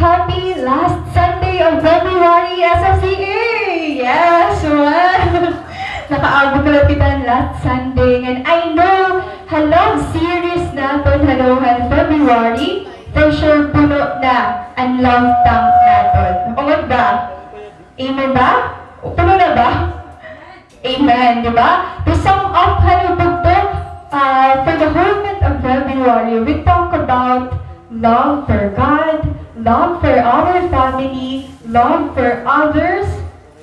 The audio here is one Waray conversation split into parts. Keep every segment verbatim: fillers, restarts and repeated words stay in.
Happy last Sunday of February, S F C A! Yes, wow! Nakaabot na la kita han last Sunday. And I know, ha love series naton, ha loob han February, for sure, puno na an love tank naton. Ungod ba? Amen ba? Puno na ba? Amen, di ba? To sum up, ano, bugto, ah, for the whole month of February, we talk about love for God, love for our family, love for others,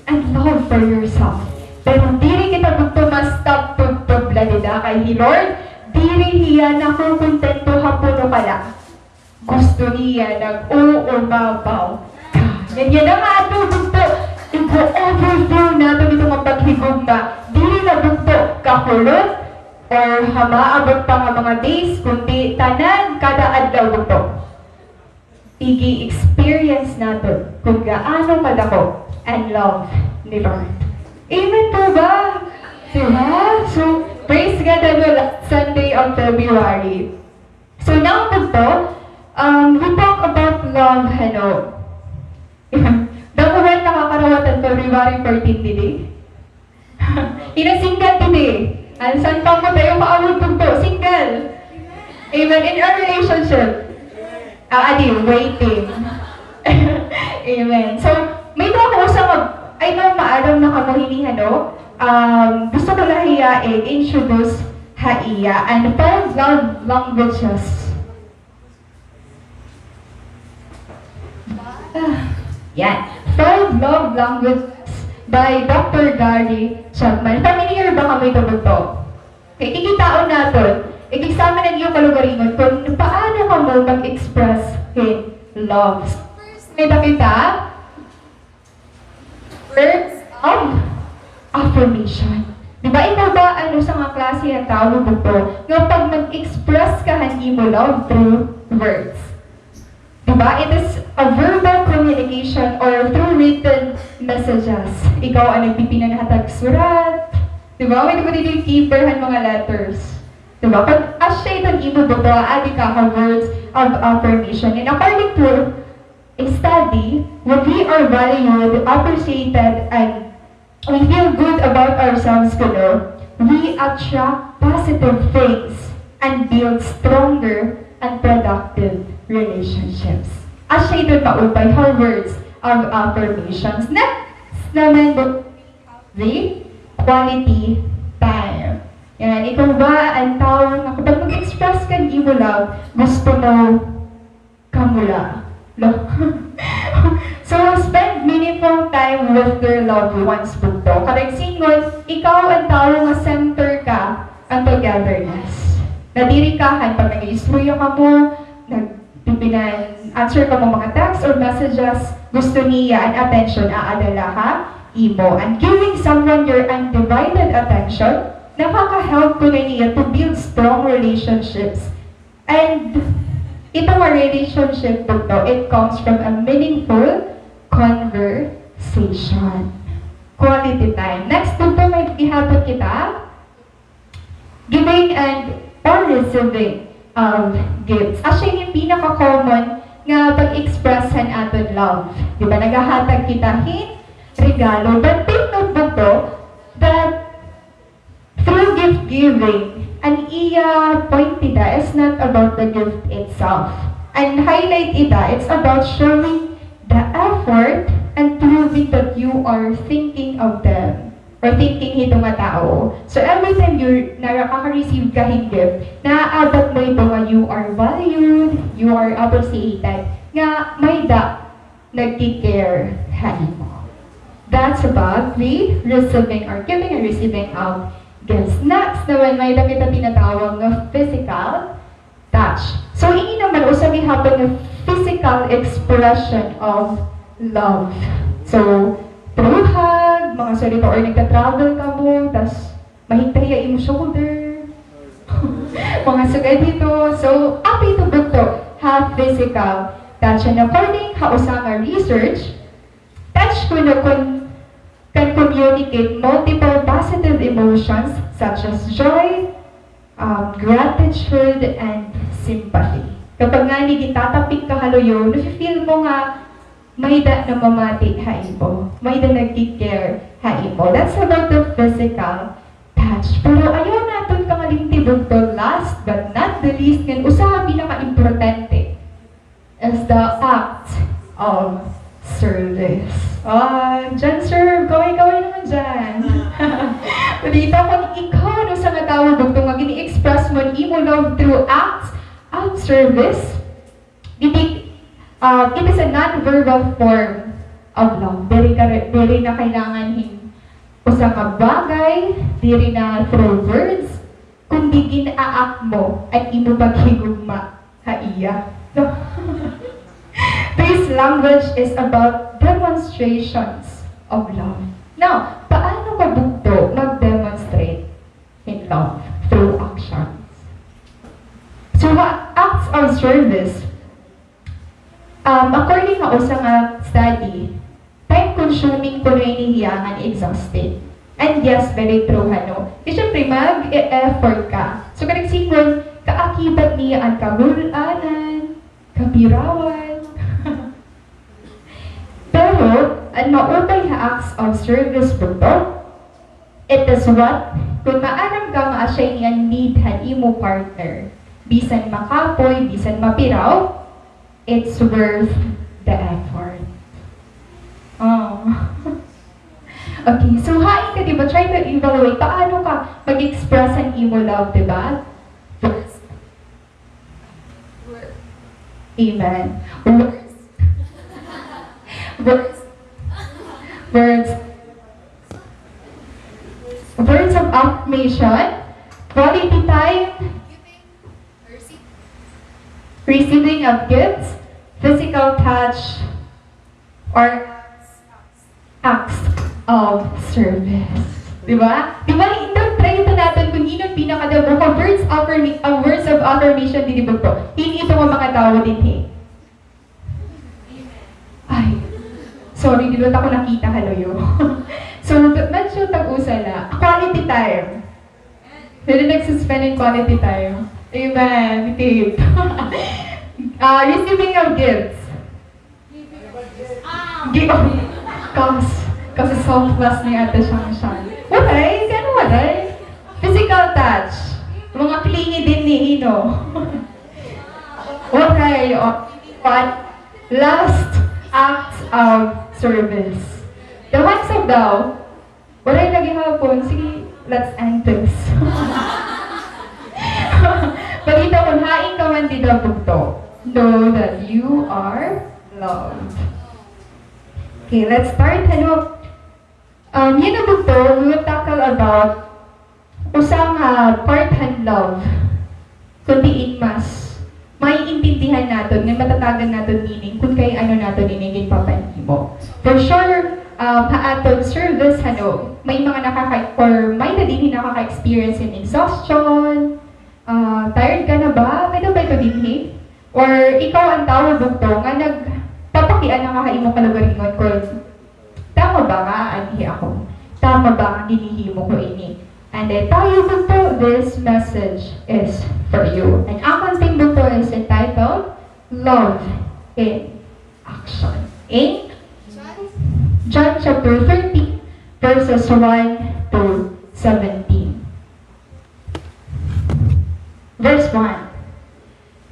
and love for yourself. Pero diri kita bugto ma-stop tubtob la dida kay hi Lord, diri hiya nakokontento ha puno ka la. Gusto niya nag-uumapaw ka. Ngan yana nga adlaw bugto, igo-overflow naton ito nga paghigugma. Diri la bugto kakulot or ha maabot pa nga mga days, kundi tanan kada adlaw bugto. Igi-experience naton kon gaano kadako an love ni Lord. Amen po ba? Diba? So, praise God, ano, last Sunday of February. So, now bugto, um, we talk about love, ano. Damo ba an nakakarawat han February fourteen didi? Hin-o single didi? An san kamo dayon kaawod bugto, single? Amen. In a relationship? Ah, adi, waiting. Amen. So, may-ada ako usa nga, I know, maaram na kamo hini, ano? Um, gusto ko la hiya i-introduce ha iya. An five love languages. Ah, yan. Five love languages by Doctor Gary Chapman. Familiar ba kamo hito bugto? Okay, kikitaon naton. Ikig-examine an iyo kalugaringon kon paano kamo mag-express hin love. First, may-ada kita words of affirmation. Di ba, ikaw ba an usa nga klase han tawo bugto nga pag mag-express ka han imo love through words? Di ba? It is a verbal communication or through written messages. Ikaw an nagpipinanhatag surat. Di ba? May-ada didi keeper han mga letters. Di ba? Pag asya iton imo bugto, adi ka ha words of affirmation. And according to a study, when we are valued, appreciated, and we feel good about ourselves kuno, we attract positive things and build stronger and productive relationships. Asya iton maupay ha words of affirmations. Next naman, the quality time. Yan, ikaw ba an tawo nga kapag mag-express ka hin imo love, gusto mo kamo la. No? So, spend meaningful time with their loved ones bugto. Karuyag sidngon, ikaw an tawo nga center ka han togetherness. Nadiri ka han pag nag-iistorya kamo, nagpipinan-answer kamo mga text or messages, gusto niya an attention, aada la ha imo. And giving someone your undivided attention, nakaka-help kuno niya to build strong relationships. And ito nga relationship bugto, it comes from a meaningful conversation. Quality time. Next bugto, may gihapon kita. Giving and or receiving of gifts. Actually, yung pinaka-common nga pag-express han aton love. Di ba, naghahatag kita hin regalo. But take note bugto that through gift giving, an iya point dida is not about the gift itself. An highlight ita, it's about showing the effort and proving that you are thinking of them or thinking hito nga tawo. So, every time you nakaka-receive ka hin gift, naaabat mo ito nga you are valued, you are appreciated, nga may-ada nagki-care ha imo. That's about the receiving or giving and receiving of gifts. Next naman, may-ada kita tinatawag nga physical touch. So, ini naman, usa gihapon nga physical expression of love. So, through hug, mga salita, or nagta-travel kamo, tas mahigda hiya imo shoulder. Mga sugad hito. So, ato ito bugto ha physical touch. And according ha usa nga research, touch kuno kun-, can communicate multiple positive emotions such as joy, um, gratitude, and sympathy. Kapag ngani gintatapik ka ha luyo, nafe-feel mo nga may-ada namamati ha imo, may-ada nagki-care ha imo. That's about the physical touch. Pero ayaw naton pangalimti, bugto, last but not the least, ngan usa ka pinakaimportante is the act of service. Ah, dyan, sir, kaway-kaway naman dyan. Balita kon ikaw, ano, usa nga tawo, bugto, nga gini-express mo an imo love through acts of service, didi, ah, it is a non-verbal form of love. Diri ka, diri na kailangan hin usa nga bagay, diri na through words, kundi gin-a-act mo an imo paghigugma ha iya. This language is about demonstrations of love. Now, paano ka, bugto, mag-demonstrate in love through actions? So, ha, acts of service, um, according ha usa nga study, time-consuming kuno ini hiya ngan exhausting. And yes, very true, hano. Kay syempre, mag-e-effort ka. So, kanang siring, kaakibat niya an kagul-anan, kapirawan. Pero, an maupay ha acts of service, bugto, it is what, kon maaram ka nga asya ini an need han imo partner, bisan makapoy, bisan mapiraw, it's worth the effort. Oh. Okay, so hain ka, di ba, try to evaluate paano ka mag-express an imo love, di ba? First, Amen. Words. Words. Words. Words of affirmation, quality time, receiving of gifts, physical touch, or acts of service. Di ba? Di ba, indon, try ito naton kon hin-o an pinakadamo ka words affirma-, ah, words of affirmation dinhi, bugto. Hin-o ito nga mga tawo dinhi? Ay, sorry, diri ta ako nakita ha luyo. So, medyo tag-usa la. Quality time. Diri nagsuspend hin quality time. Amen. Kate. Ah, receiving of gifts. Gi-, oh, kas-, kasi selfless ni Ate Shangshan. Waray, kay ano waray? Physical touch. Mga clingy dinhi, no? Waray, oh, what? Last acts of service. The hands of thou. Waray na gihapon. Sige, let's end this. Balita kon hain ka man dida, bugto, know that you are loved. Okay, let's start. Hello. Um, yana, bugto, we will tackle about usa nga part han love. Kon diin mas maiintindihan naton, ngan matatagan naton meaning kon kay ano naton ini ginpapanhimo. For sure, um, ha aton service, hano, may mga nakaka-, or may-ada dinhi nakaka-experience hin exhaustion, ah, tired ka na ba? May-ada ba ito dinhi? Or ikaw an tawo, bugto, nga nagpapakiana ka ha imo kalugaringon kon tama ba nga aanhi ako? Tama ba nga ginhihimo ko ini? And I tell you, bugto, this message is for you. An akon theme, bugto, is entitled Love in Action. In John chapter thirteen, verses one to seventeen. Verse one.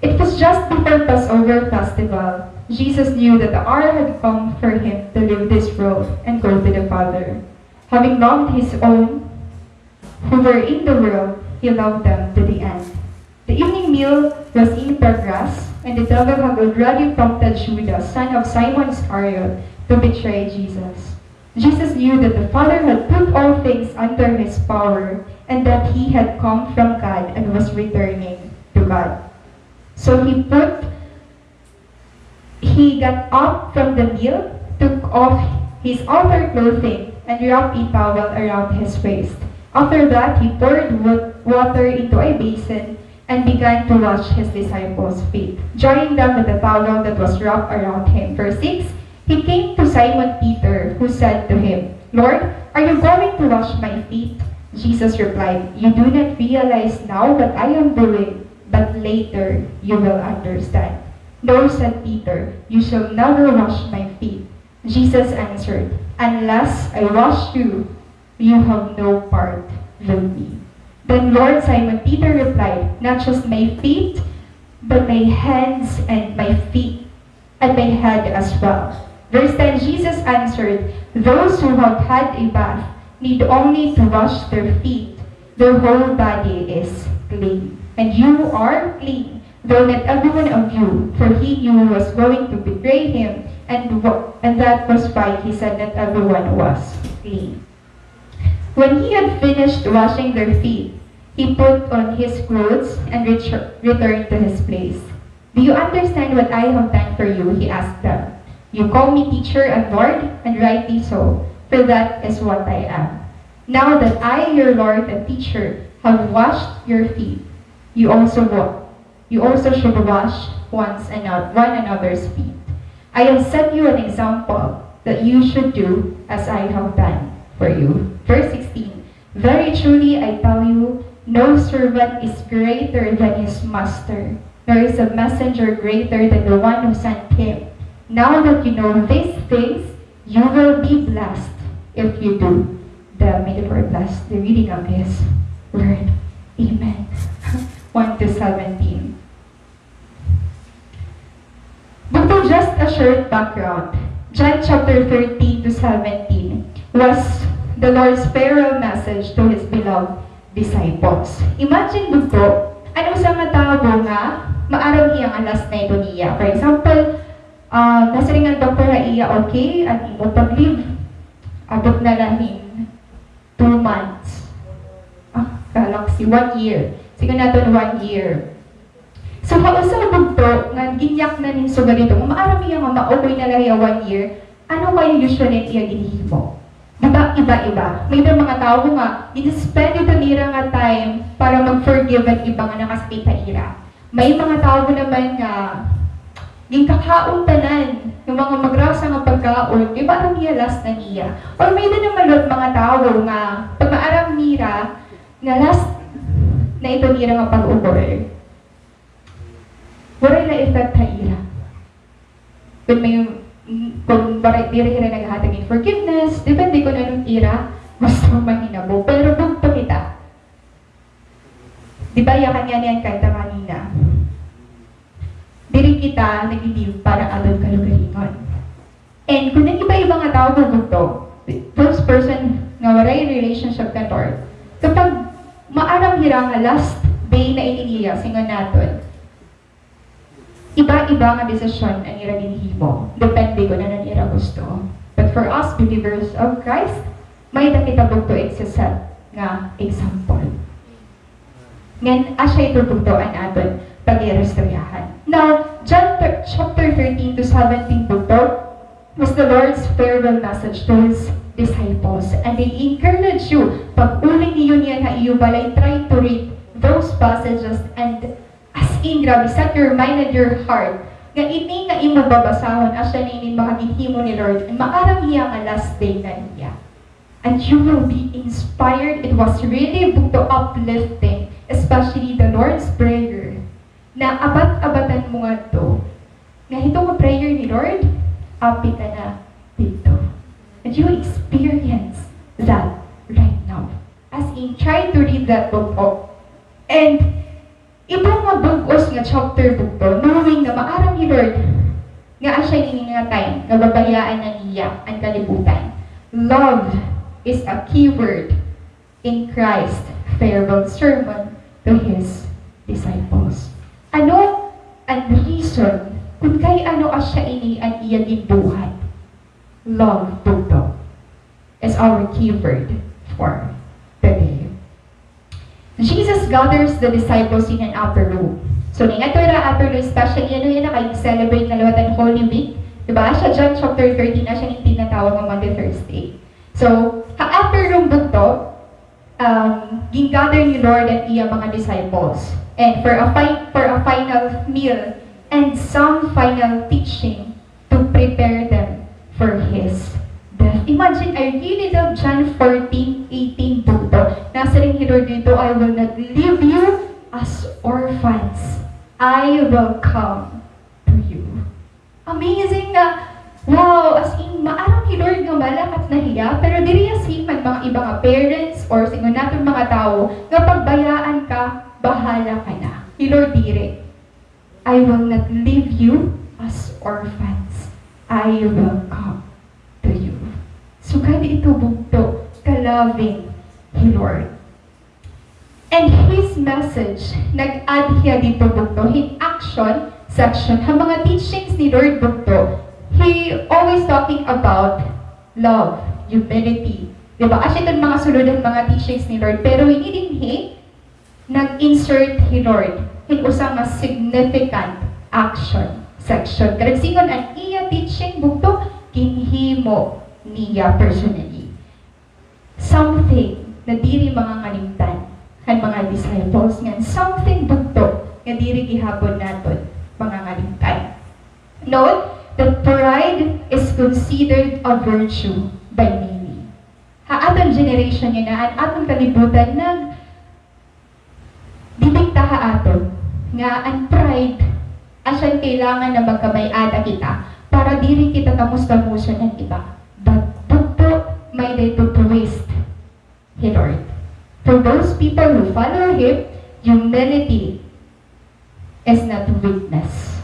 It was just before Passover festival. Jesus knew that the hour had come for him to leave this world and go to the Father. Having loved his own who were in the world, he loved them to the end. The evening meal was in progress, and the devil had already prompted Judas, son of Simon Iscariot, to betray Jesus. Jesus knew that the Father had put all things under his power, and that he had come from God and was returning to God. So he put, he got up from the meal, took off his outer clothing, and wrapped a towel around his waist. After that, he poured wa-, water into a basin and began to wash his disciples' feet, drying them with the towel that was wrapped around him. Verse six, he came to Simon Peter, who said to him, "Lord, are you going to wash my feet?" Jesus replied, "You do not realize now what I am doing, but later you will understand." "No," said Peter, "you shall never wash my feet." Jesus answered, "Unless I wash you, you have no part with me." Then Lord Simon Peter replied, "Not just my feet, but my hands and my feet and my head as well." Verse ten, Jesus answered, "Those who have had a bath need only to wash their feet. Their whole body is clean. And you are clean, though not every one of you, for he knew who was going to betray him, and, wh- and that was why he said not everyone was clean." When he had finished washing their feet, he put on his clothes and ret- returned to his place. "Do you understand what I have done for you?" he asked them. "You call me teacher and Lord, and rightly so, for that is what I am. Now that I, your Lord and teacher, have washed your feet, you also wa- you also should wash once another, one another's feet. I have set you an example that you should do as I have done for you." Verse sixteen, "Very truly I tell you, no servant is greater than his master, nor is a messenger greater than the one who sent him. Now that you know these things, you will be blessed if you do." The, may the Lord bless the reading of His Word. Amen. One to seventeen. Bugto, just a short background. John chapter thirteen to seventeen was the Lord's farewell message to His beloved disciples. Imagine, bugto, an usa nga tawo nga maaram hiya nga last na ito niya. For example, ah, nasiring an doktor ha iya, "Okay, an imo pag-live, abot na la hin two months." Ah, galaxy, one year. Siring naton one year. So, ha usa, bugto, nga ginyaknan hin sugad ito, nga maaram hiya nga ma-okay na la hiya one year, ano kay usually an iya ginhimo? Di ba, iba-iba. May mga tawo nga, gin-spend ito nira nga time para mag-forgive an iba nga nakasakit ha ira. May mga tawo naman nga ginkakaon tanan nga mga magrasa nga pagkaon, kay maaram hiya last na niya. Or may na naman liwat mga tawo nga pag maaram nira nga last na ito nira nga pag-ukol, waray na effect ha ira. Kon may, kon waray, diri hira naghatag hin forgiveness, depende kon ano an ira gusto mahinabo. Pero bugto kita. Di ba, yakan ngani an kanta kanina? Diri kita nag-live para aton kalugaringon. And kon an iba-iba nga tawo, bugto, those person nga waray relationship kan Lord, kapag maaram hira nga last day na ini niya, siring naton, iba-iba nga desisyon an ira ginhimo, depende kon ano an ira gusto. But for us, believers of Christ, may-ada kita, bugto, igse-set nga example. Ngan asya ito, bugto, an aton pag-iistoryahan. Now, John thir-, chapter thirteen to seventeen, bugto, was the Lord's farewell message to His disciples. And I encourage you, pag-uli niyo niyan ha iyo balay, try to read those passages and As in, grabe, set your mind and your heart nga ini nga imo babasahon, asya na ini mga ginhimo ni Lord, maaram hiya nga last day na niya. And you will be inspired. It was really, bugto, uplifting, especially the Lord's Prayer. Naabat-abatan mo ngadto nga hito nga prayer ni Lord, apil ka na didto. And you experience that right now. As in, try to read that book po. And ito nga bug-os nga chapter, bugto, knowing nga maaram hi Lord nga asya ini nga time nga babayaan na niya an kalibutan. Love is a key word in Christ farewell sermon to his disciples. Ano an reason kon kay ano asya ini an iya ginbuhat? Love, bugto, is our key word for today. Jesus gathers the disciples in an upper room. So, niingadto hira ha upper room, especially, ano, yana kay celebrate na liwat an Holy Week. Di ba? Asya John chapter thirteen, asya ini tinatawag nga Maundy Thursday. So, ha upper room, bugto, um, gin-gather ni Lord an iya mga disciples. And for a fi-, for a final meal and some final teaching, to prepare them for his death. Imagine, I really love John fourteen eighteen, bugto. Nasiring hi Lord didto, "I will not leave you As orphans, I will come to you. Amazing nga, wow, as in, maaram hi Lord nga malakat na hiya, pero diri hiya same han mga iba nga parents or sa ingon naton mga tawo nga pagbayaan ka, bahala ka na. Hi Lord diri. I will not leave you as orphans. I will come to you. Sugad ito bugto, ka-loving hi Lord. And his message, nag-add hiya didto bugto hin action section. Ha mga teachings ni Lord bugto, he always talking about love, humility. Di ba? Asya iton mga sulod han mga teachings ni Lord. Pero hini dinhi, nag-insert hi Lord hin usa nga significant action section. Karuyag sidngon an iya teaching bugto, ginhimo niya personally. Something na diri mangangalimtan han mga disciples, ngan something bugto nga diri gihapon naton mangangalimtan. Note that pride is considered a virtue by many. Ha aton generation yana, an aton kalibutan nag- didikta ha aton nga an pride, asya an kailangan na magkamay-ada kita para diri kita tamos-tamoson han iba. But bugto, may-ada ito twist hi Lord. For those people who follow Him, humility is not weakness.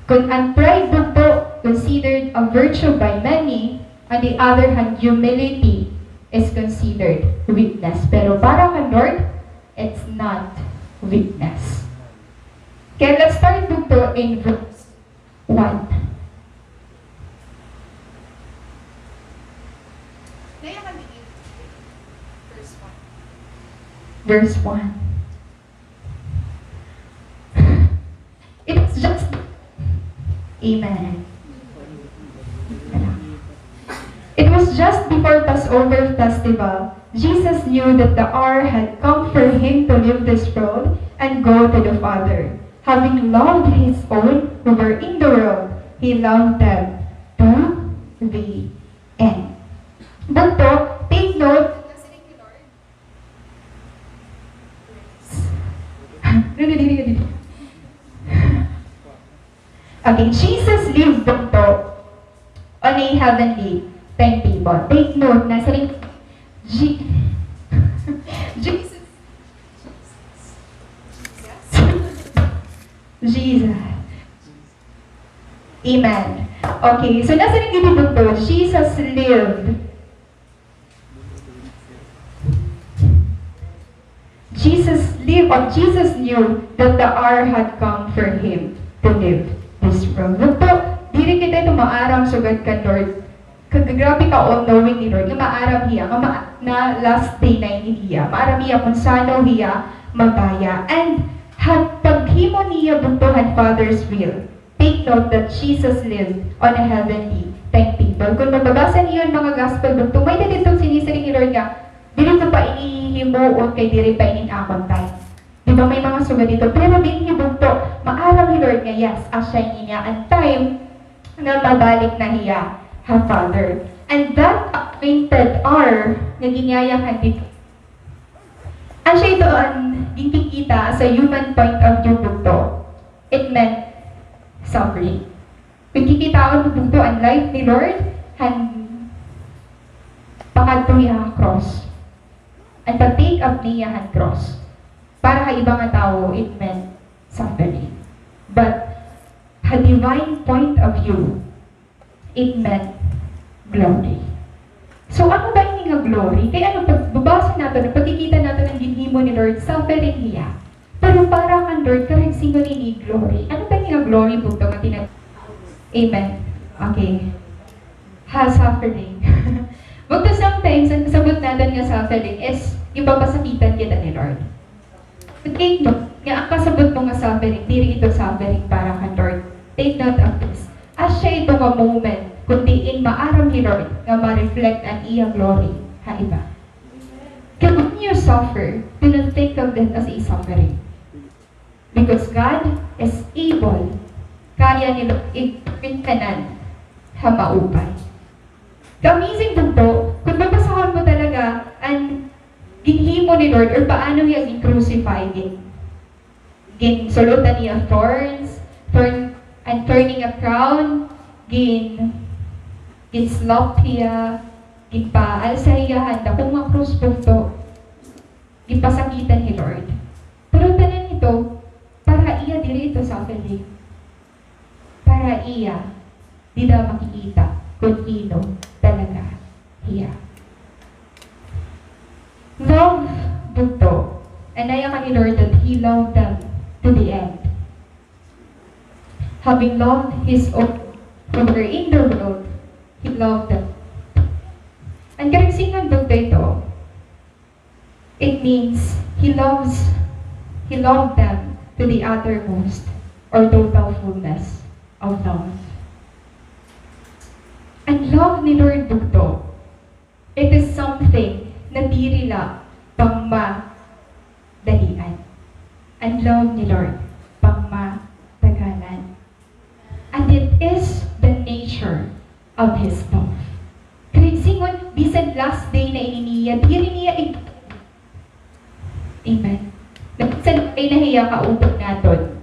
Kon an pride bugto considered a virtue by many, on the other hand, humility is considered weakness. Pero para kan Lord, it's not weakness. Okay, let's start bugto in verse one. Verse one. It was just, amen. It was just before Passover festival. Jesus knew that the hour had come for him to leave this world and go to the Father. Having loved his own who were in the world, he loved them to the end. Bugto, take note. Ano, dili, dili. Okay, Jesus lived bugto on a heavenly timetable. Take note, nasiring, Je-, Jesus. Jesus. Amen. Okay, so nasiring didi bugto, Jesus lived Jesus live, or Jesus knew that the hour had come for him to leave this world. Bugto, diri kita ito maaram sugad kan Lord. Kag grabe ka all-knowing ni Lord, nga maaram hiya, nga ma-, na last day na ini hiya. Maaram hiya kon san-o hiya mabaya. And ha paghimo niya bugto han Father's will, take note that Jesus lived on a heavenly timetable. Kon mababasa niyo an mga gospel bugto, may-ada didto sinisiring ni Lord nga, diri ko pa ini hihimuon kay diri pa ini an akon time. Di ba may mga sugad didto? Pero dinhi bugto, maaram hi Lord nga yes, asya ini niya an time nga mabalik na hiya ha Father. And that appointed hour nga ginyayakan didto, asya ito an ginkikita sa human point of view bugto. It meant suffering. Kon kikitaon mo bugto an life ni Lord, han pakadto hiya ha cross. An pag-take up niya han cross. Para ha iba nga tawo, it meant suffering. But ha divine point of view, it meant glory. So, ano ba ini nga glory? Kay ano, pagbabasa naton, pagkikita naton an ginhimo ni Lord, suffering hiya. Pero para kan Lord, karuyag sidngon ini glory. Ano ba ini nga glory, bugto nga tinag-, amen. Okay. Ha, suffering. Bugto, sometimes, an kasabot naton nga suffering is, ginpapasakitan kita ni Lord. Take note nga an kasabot mo nga suffering, diri ito suffering para kan Lord. Take note of this. Asya ito nga moment kon diin maaram hi Lord nga ma-reflect an iya glory ha iba. Kaya when you suffer, do not think of it as a suffering. Because God is able. Kaya ni Lord i-turn tanan ha maupay. Ka-amazing bugto, kon babasahon mo talaga an ginhimo ni Lord or paano hiya gin-crucify, gin-, Ginsul-otan niya thorns, thorn, and thorny nga crown, gin, gin-slap hiya, ginpaalsa hiya han dako nga krus bugto. Ginpasakitan hi Lord. Pero tanan ito, para iya diri ito suffering. Para iya, dida makikita kon hin-o talaga hiya. Love bugto. Anay-an ka ni Lord that He loved them to the end. Having loved His own who were in the world, He loved them. An karuyag sidngon bugto ito, it means He loves, He loved them to the uttermost or total fullness of love. An love ni Lord bugto, it is something na diri la pangmadalian. An love ni Lord, pangmatagalan. And it is the nature of His love. Karuyag sidngon, bisan last day na ini niya, diri niya ig-, Amen. Bisan day na hiya kauban naton,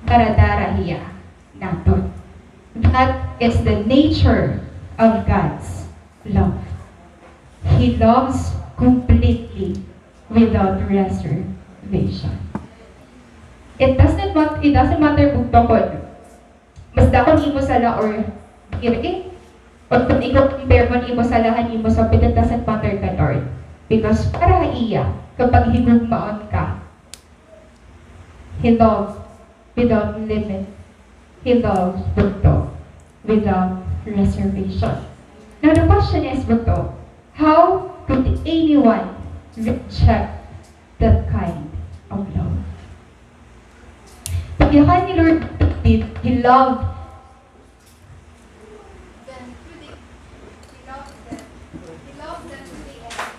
dara-dara hiya naton. That is the nature of God's love. He loves completely without reservation. It doesn't mat-, it doesn't matter bugto kon mas dako an imo sala or diri, or kon i-compare mo an imo sala han imo sampit, it doesn't matter kan Lord. Because para ha iya, kapag higugmaon ka, He loves without limit. He loves bugto without reservation. Now the question is, bugto, how could anyone reject that kind of love? Pagyakan ni Lord David, he loved them to the, he loved them. He loved them to the end.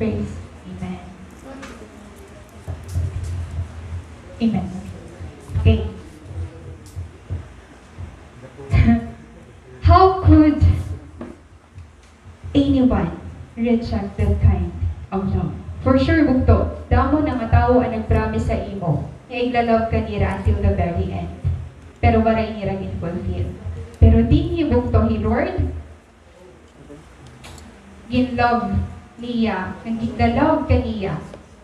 Praise. Amen. Amen. Okay. How could anyone reject that kind of love? For sure, bugto, damo na nga tawo an nag-promise sa imo nga igla-love ka nira until the very end. Pero waray nira gin-fulfill. Pero dinhi, bugto, hi Lord, gin-love niya, nag-igla-love ka niya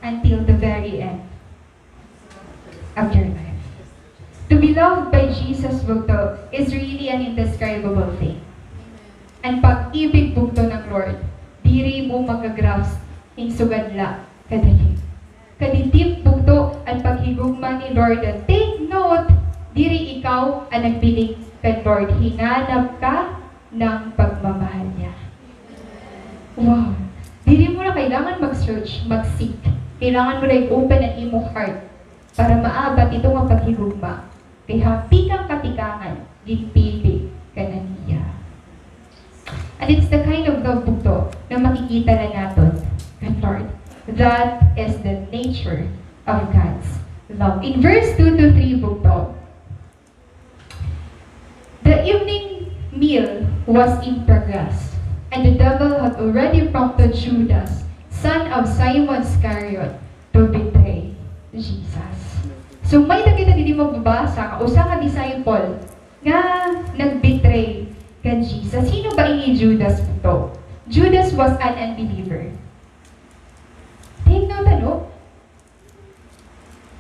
until the very end of your life. To be loved by Jesus, bugto, is really an indescribable thing. An pag-ibig, bugto, ng Lord, diri mo magagrasp hin sugad la kadali. Kadidip, bugto, an paghigugma ni Lord. Take note, diri ikaw an nagpiling kan Lord. Hinanap ka ng pagmamahal niya. Wow! Diri mo na kailangan mag-search, mag-seek. Kailangan mo lang open an imo heart para maabat ito nga paghigugma. Kay ha tikang katikangan, ginpili ka na niya. And it's the kind of love, bugto, na makikita na naton kan Lord. That is the nature of God's love. In verse two to three, bugto, the evening meal was in progress, and the devil had already prompted Judas, son of Simon Iscariot, to betray Jesus. So, may-ada kita didi mababasa nga usa nga disciple nga nag-betray kan Jesus. Hin-o ba ini Judas, bugto? Judas was an unbeliever. Take note, ano?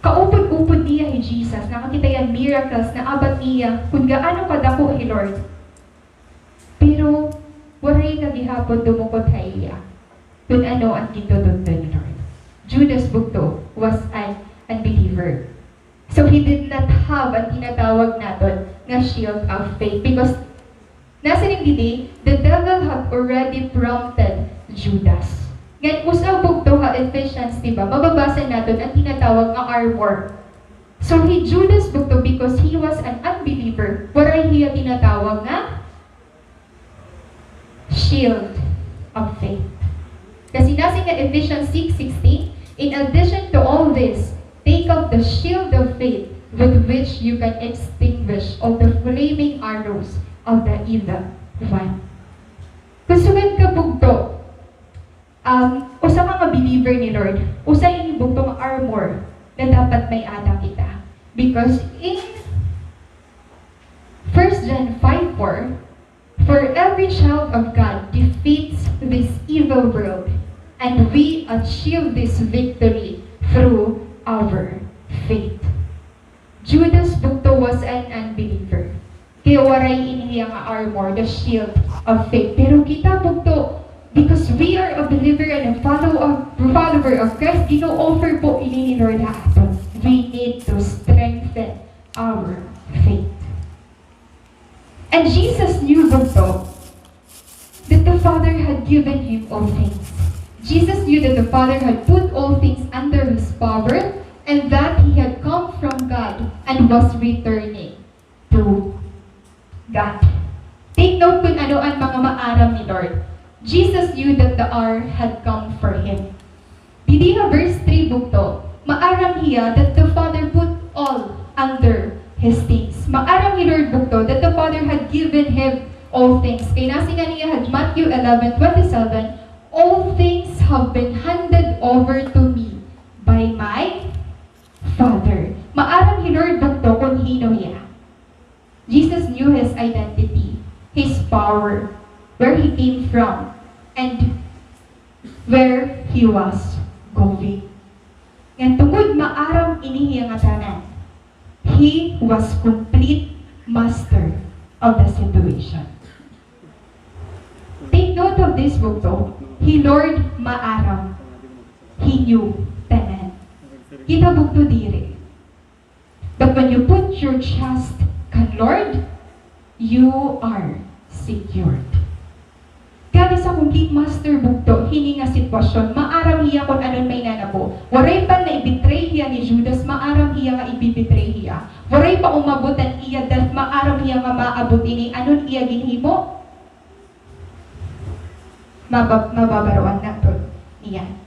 Kaupod-upod niya hi Jesus, nakakita hiya hin miracles, naabat niya kon gaano kadako hi Lord. Pero waray ka gihapon dumukot ha iya kon ano an gintututdo ni Lord. Judas, bugto, was an unbeliever. So he did not have an tinatawag naton nga shield of faith because nasiring didi, the devil had already prompted Judas. Ngan usa, bugto, ha Ephesians, di ba, mababasa naton an tinatawag nga armor. So hi Judas, bugto, because he was an unbeliever, waray hiya tinatawag nga shield of faith. Kasi nasiring nga Ephesians six sixteen, "In addition to all this, take up the shield of faith with which you can extinguish all the flaming arrows of the evil one. Kon sugad ka bugto, um, usa ka nga believer ni Lord, usa ini bugto nga armor na dapat may-ada kita. Because in First John five four, "For every child of God defeats this evil world, and we achieve this victory through our faith." Judas bugto was an unbeliever. Kay waray ini hiya nga armor, the shield of faith. Pero kita bugto, because we are a believer and a follow of, follower of Christ, gino-offer po ini ni Lord ha aton. We need to strengthen our faith. And Jesus knew bugto that the Father had given him all things. Jesus knew that the Father had put all things under his power and that he had come from God and was returning to God. Take note kon ano an mga maaram ni Lord. Jesus knew that the hour had come for him. Didi ha verse three bugto, maaram hiya that the Father put all under his things. Maaram hi Lord bugto that the Father had given him all things. Kay nasiring niya ha Matthew eleven twenty-seven, "All things have been handed over to me by my Father." Maaram hi Lord bugto kon hin-o hiya. Jesus knew his identity, his power, where he came from, and where he was going. Ngan tungod maaram ini hiya ngatanan, he was complete master of the situation. Take note of this bugto, hi Lord maaram. He knew tanan. Kita bugto diri. But when you put your trust kan Lord, you are secured. God is a complete master bugto hini nga sitwasyon. Maaram hiya kon ano an may nanabo. Waray pa nga i-betray hiya ni Judas, maaram hiya nga ibi-betray hiya. Waray pa umabot an iya death, maaram hiya nga maabot ini. Ano an iya ginhimo? Maba-, mababaroan naton niyan.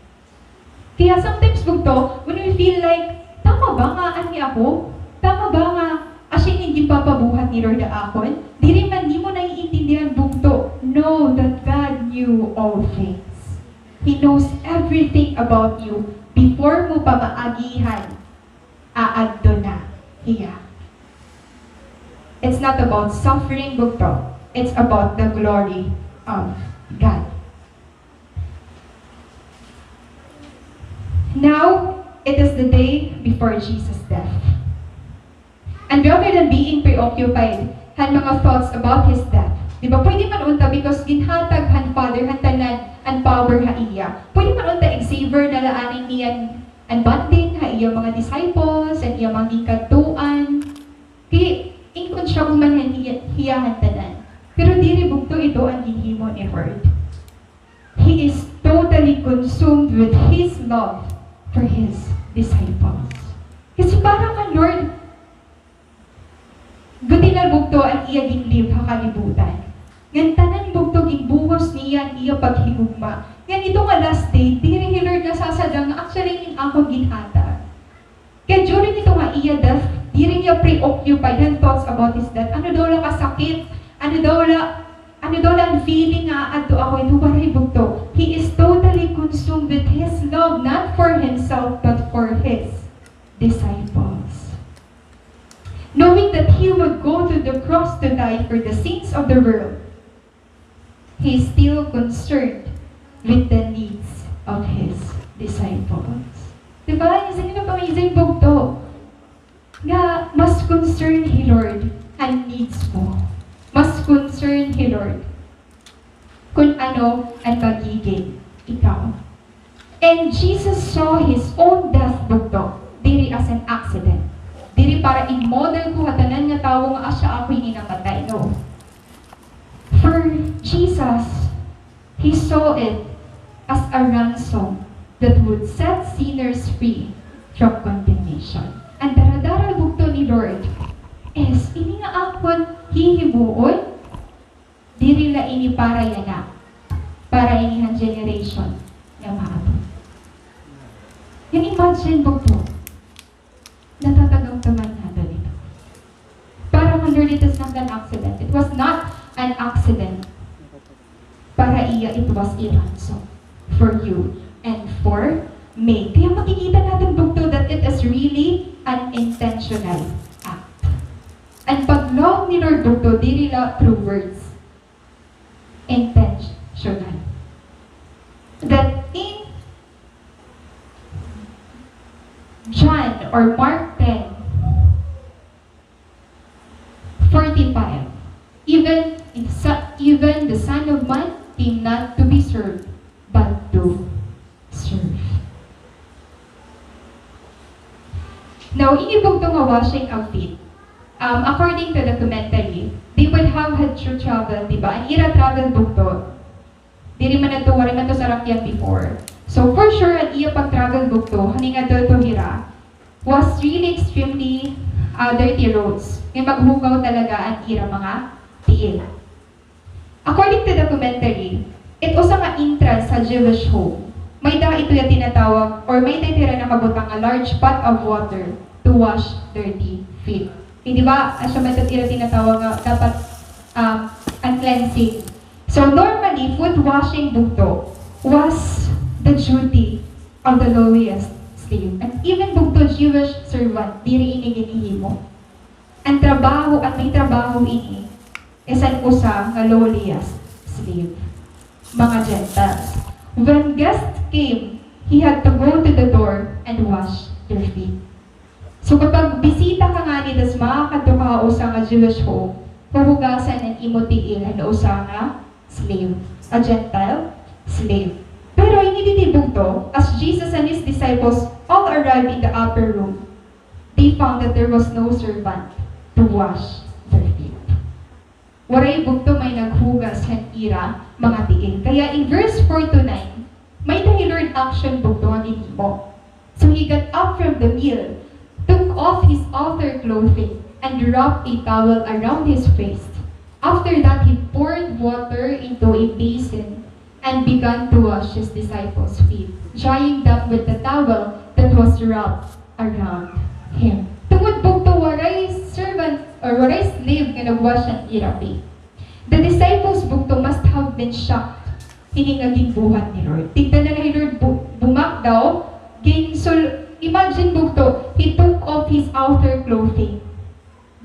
Kaya sometimes bugto, when we feel like, "Tama ba nga ani ako? Tama ba nga asya ini ginpapabuhat ni Lord ha akon?" Diri man nimo naiintindihan bugto. Know that God knew all things. He knows everything about you before mo pa maagihan. Aadto na hiya. It's not about suffering, bugto. It's about the glory of God. Now, it is the day before Jesus' death. And rather than being preoccupied han mga thoughts about his death, di ba, pwede man unta, because ginhatag han Father han tanan an power ha iya. Pwede man unta i-savor na la anay niya an bonding ha iya mga disciples, an iya mga ginkadtuan. Kay in control man han iya, hiya han tanan. Pero diri bugto ito an ginhimo ni Lord. He is totally consumed with his love for his disciples. Kasi para kan Lord, guti na bugto an iya ginlive ha kalibutan. Ngan tanan bugto ginbuhos niya an iya paghigugma. Ngan ito nga last day, diri hi Lord nasasadya nga actually ini an akon ginhatag. Kay during ito nga iya death, diri niya preoccupied han thoughts about his death. Ano daw la kasakit, ano daw la, ano daw la an feeling nga aadto ako, ito waray bugto. He is totally consumed with his love, not for himself, but for his disciples. Knowing that he would go to the cross to die for the sins of the world, he is still concerned with the needs of his disciples. Di ba? Isang ginapamizing bugto. Nga, mas concerned hi Lord han needs mo. Mas concerned hi Lord kon ano an magiging ikaw. And Jesus saw his own death bugto, diri as an accident. Diri para i-model ko ha tanan nga tawo nga asya ako ini namatay. No. For Jesus, he saw it as a ransom that would set sinners free from condemnation. An daradara bugto ni Lord is ini nga akon hihimuon, diri la ini para yana, para ini han generation nga maabot. Can you imagine bugto? Natatagamtaman nato iya, it was a ransom for you and for me. Kaya makikita natin bugto that it is really an intentional act. An pag-love ni Lord bugto, diri la through words. Intentional. That in John or Mark ten, forty-five, even in sa-, even the Son of Man came not to be served, but to serve. Now, ini bugto nga washing of feet, um, according to the commentary, they would have had to travel, di ba? An ira travel bugto, diri man adto, waray man adto sarakyan before. So, for sure, an iya pag-travel bugto, haning adto to hira, was really extremely, ah, dirty roads. Nga maghugaw talaga an ira mga tiil. According to the commentary, it usa nga entrance sa Jewish home. May-ada ito ya tinatawag, or may-ada ito ya nakabutang nga large pot of water to wash dirty feet. Eh, di ba, asya man it ira tinatawag nga dapat, um, an cleansing. So, normally, foot washing bugto was the duty of the lowliest slave. And even bugto Jewish servant, diri ini ginhihimo. An trabaho, an may trabaho ini, is an usa nga lowliest slave, mga Gentiles. When guests came, he had to go to the door and wash their feet. So, kapag bisita ka ngani, tas makakadto ka ha usa nga Jewish home, huhugasan an imo tiil an usa nga slave, a Gentile slave. Pero ini didi bugto, as Jesus and his disciples all arrived in the upper room, they found that there was no servant to wash their feet. Waray bugto may naghugas han ira mga tiil. Kaya in verse four to nine, may-ada hi Lord action bugto nga ginhimo. So he got up from the meal, took off his outer clothing, and wrapped a towel around his waist. After that, he poured water into a basin and began to wash his disciples' feet, drying them with the towel that was wrapped around him. Tungod bugto waray servant or waray slave nga nag-wash han ira feet. The disciples bugto must have been shocked hini nga ginbuhat ni Lord. Tigda na hi Lord bu-, bumak daw, ginsul-, imagine bugto, he took off his outer clothing.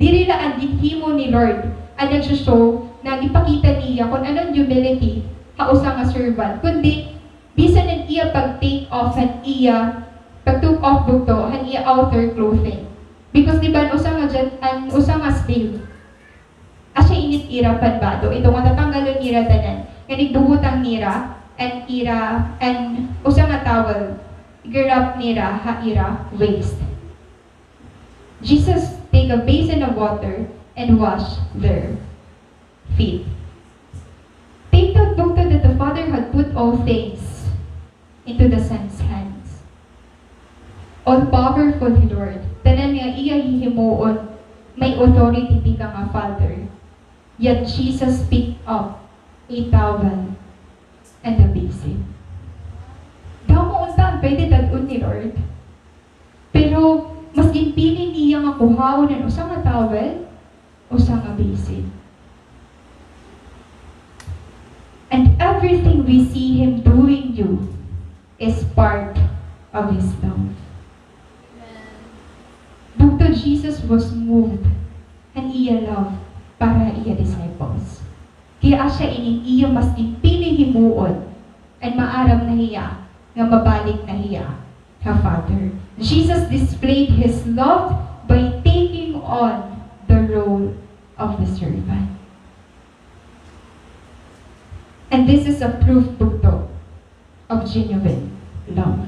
Diri la an ginhimo ni Lord an nagso-show na gipakita niya kon ano an humility ha usa nga servant, kundi bisan an iya pag-take off han iya, pag-took off bugto han iya outer clothing. Because di ba an usa nga jan-, an usa nga slave, asya ini it ira panbado, ito nga tatanggalon nira tanan, nga igbubutang nira an ira, an usa nga towel, iga-wrap nira ha ira waist. Jesus take a basin of water and wash their feet. Take note bugto that the Father had put all things into the Son's hands. All-powerful hi Lord. Tanan nga iya hihimuon, may authority tikang ha Father. Yet Jesus picked up a towel and a basin. Damo unta an pwede dad-on ni Lord. Pero mas ginpili niya nga kuhaon an usa nga towel, usa nga basin. And everything we see him doing you is part of his love. Bugto, Jesus was moved han iya love para ha iya disciples. Kay asya ini iya mas ginpili himuon, and maaram na hiya nga mabalik na hiya ha Father. Jesus displayed his love by taking on the role of the servant. And this is a proof, bugto, of genuine love.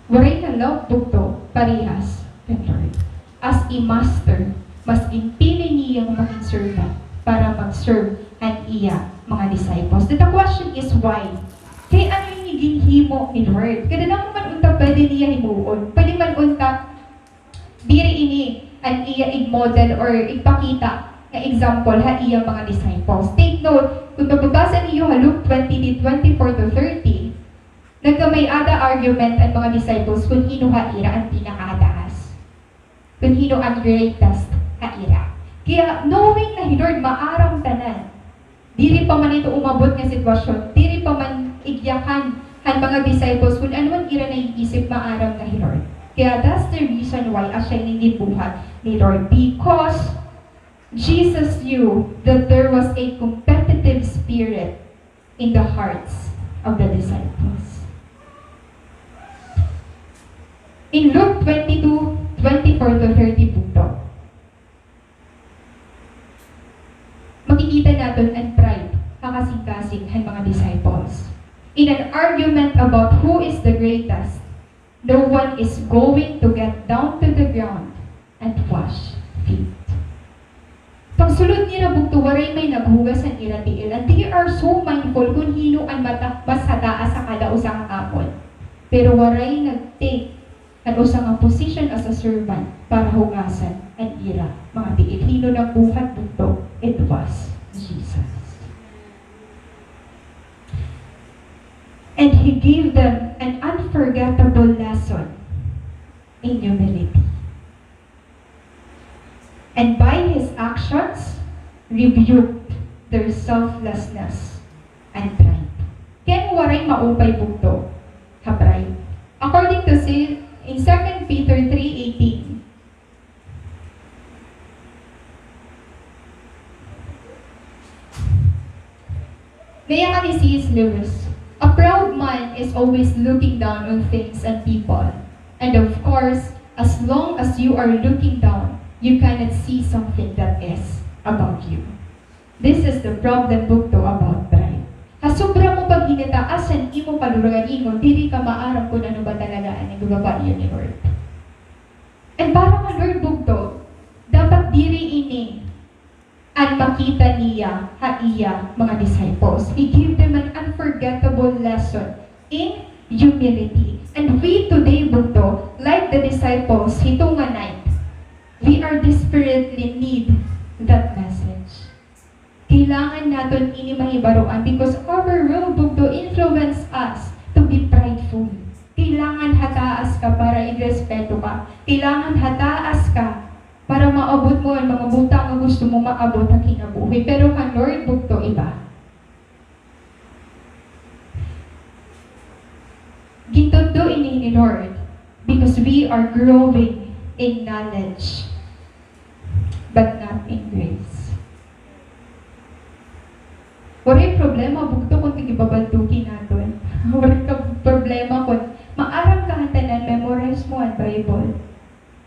Waray nga love, bugto, parehas kan Lord. As a master, mas ginpili niya nga maging servant para mag-serve han iya mga disciples. The question is why? Kay ano ini ginhimo ni Lord? Kadadamo man unta pwede niya himuon. Pwede man unta diri ini an iya ig-model or igpakita nga example ha iya mga disciples. Take note, kon mababasa niyo ha Luke twenty, twenty-four to thirty, nagkamay-ada argument an mga disciples kon hin-o ha ira an pinakataas, kon hin-o an greatest ha ira. Kaya, knowing na hi Lord maaram tanan, Diri pa man ito umabot nga sitwasyon, diri pa man igyakan han mga disciples kun ano an ira naiisip maaram nga hi Lord. Kaya that's the reason why asya ini ginbuhat ni Lord, because Jesus knew that there was a competitive spirit in the hearts of the disciples. In Luke twenty-two, twenty-four to thirty, bugto, makikita naton an pride ha kasingkasing han mga disciples. In an argument about who is the greatest, no one is going to get down to the ground and wash feet. Pagsulod nira, bugto, waray may naghugas han ira tiil, and they are so mindful kun hin-o an mata-, mas hataas ha kada usa nga amon. Pero waray nag-take an usa nga position as a servant para hugasan an ira mga tiil. Hin-o nagbuhat, bugto? It was Jesus. And he gave them an unforgettable lesson in humility. And by his actions, rebuked their selflessness and pride. Kay ano waray maupay, bugto, ha pride? According to si-, in Second Peter three eighteen, nayakan ni C S Lewis, "A proud man is always looking down on things and people. And of course, as long as you are looking down, you cannot see something that is above you." This is the problem, bugto, about pride. Ha sobra mo paghinataas han imo kalugaringon, diri ka maaram kun ano ba talaga an igbabaryo ni Lord. And para kan Lord, bugto, dapat diri ini an makita niya ha iya mga disciples. He gave them an unforgettable lesson in humility. And we today, bugto, like the disciples hito nga night, we are desperately need that message. Kailangan naton ini mahibaroan because our world, bugto, influence us to be prideful. Kailangan hataas ka para irespeto ka. Kailangan hataas ka para maabot mo an mga butang nga gusto mo maabot ha kinabuhi. Pero kan Lord, bugto, iba. Gintutdo ini ni Lord because we are growing in knowledge, but not in grace. Waray problema, bugto, kun tigbabantuki naton. Waray ka problema kun maaram ka han tanan, memorize mo an Bible.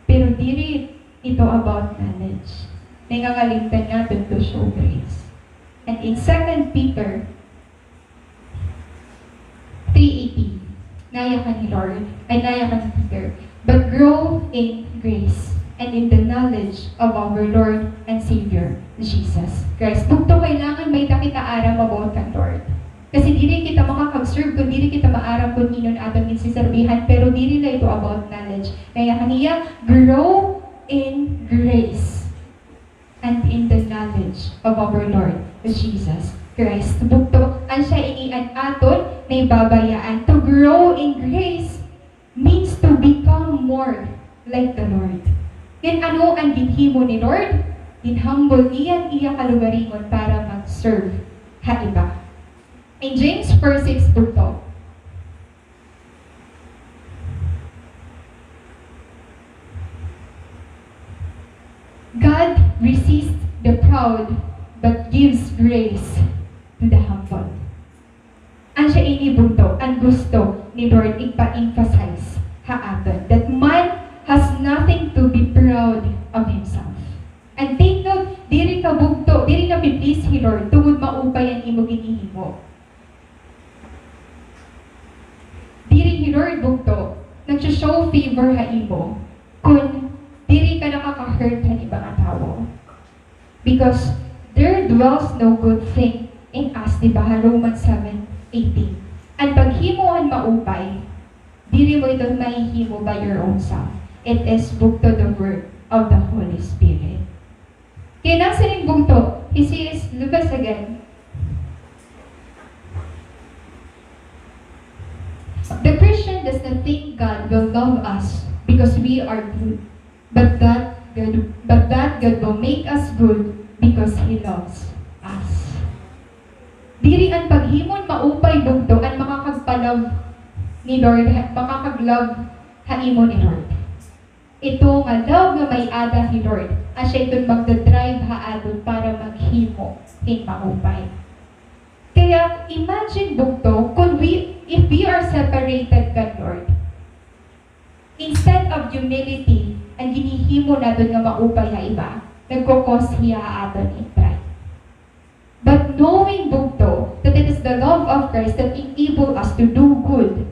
Pero diri ito about knowledge. Nangangalimtan naton to show grace. And in Second Peter three eighteen, nayakan ni Lord, ay, nayakan ni Peter, "But grow in grace and in the knowledge of our Lord and Savior, Jesus Christ." Bugto, kailangan may-ada kita aram about kan Lord. Kasi diri kita makakag-serve kun diri kita maaram kun hin-o an aton ginseserbihan, pero diri la ito about knowledge. Kaya kaniya, grow in grace and in the knowledge of our Lord Jesus Christ. Bugto, asya ini an aton naibabayaan. To grow in grace means to become more like the Lord. Ngan ano an ginhimo ni Lord? Ginhumble niya an iya kalugaringon para mag-serve ha iba. In James four six, bugto, "God resists the proud but gives grace to the humble." Asya ini, bugto, an gusto ni Lord igpa-emphasize ha aton, that man has nothing to be proud of himself. And take note, diri ka, bugto, diri napi-please hi Lord tungod maupay an imo ginhihimo. Diri hi Lord, bugto, nagso-show favor ha imo kun diri ka nakaka-hurt han iba nga tawo. Because there dwells no good thing in us, di ba, ha Romans seven eighteen. An paghimo han maupay, diri mo ito mahihimo by your own self. It is, bugto, the work of the Holy Spirit. Kay nasiring, bugto, hi C S Lewis again, "The Christian does not think God will love us because we are good, but that God, but that God will make us good because He loves us." Diri an paghimo hin maupay bugto an makakagpa-love ni Lord, makakag-love ha imo ni Lord. Ito nga love nga may-ada hi Lord, asya iton magda-drive ha aton para maghimo hin maupay. Kaya imagine bugto, kon we, if we are separated kan Lord, instead of humility, an ginhihimo naton nga maupay ha iba, nagko-cause hiya ha aton hin pride. But knowing bugto that it is the love of Christ that enable us to do good,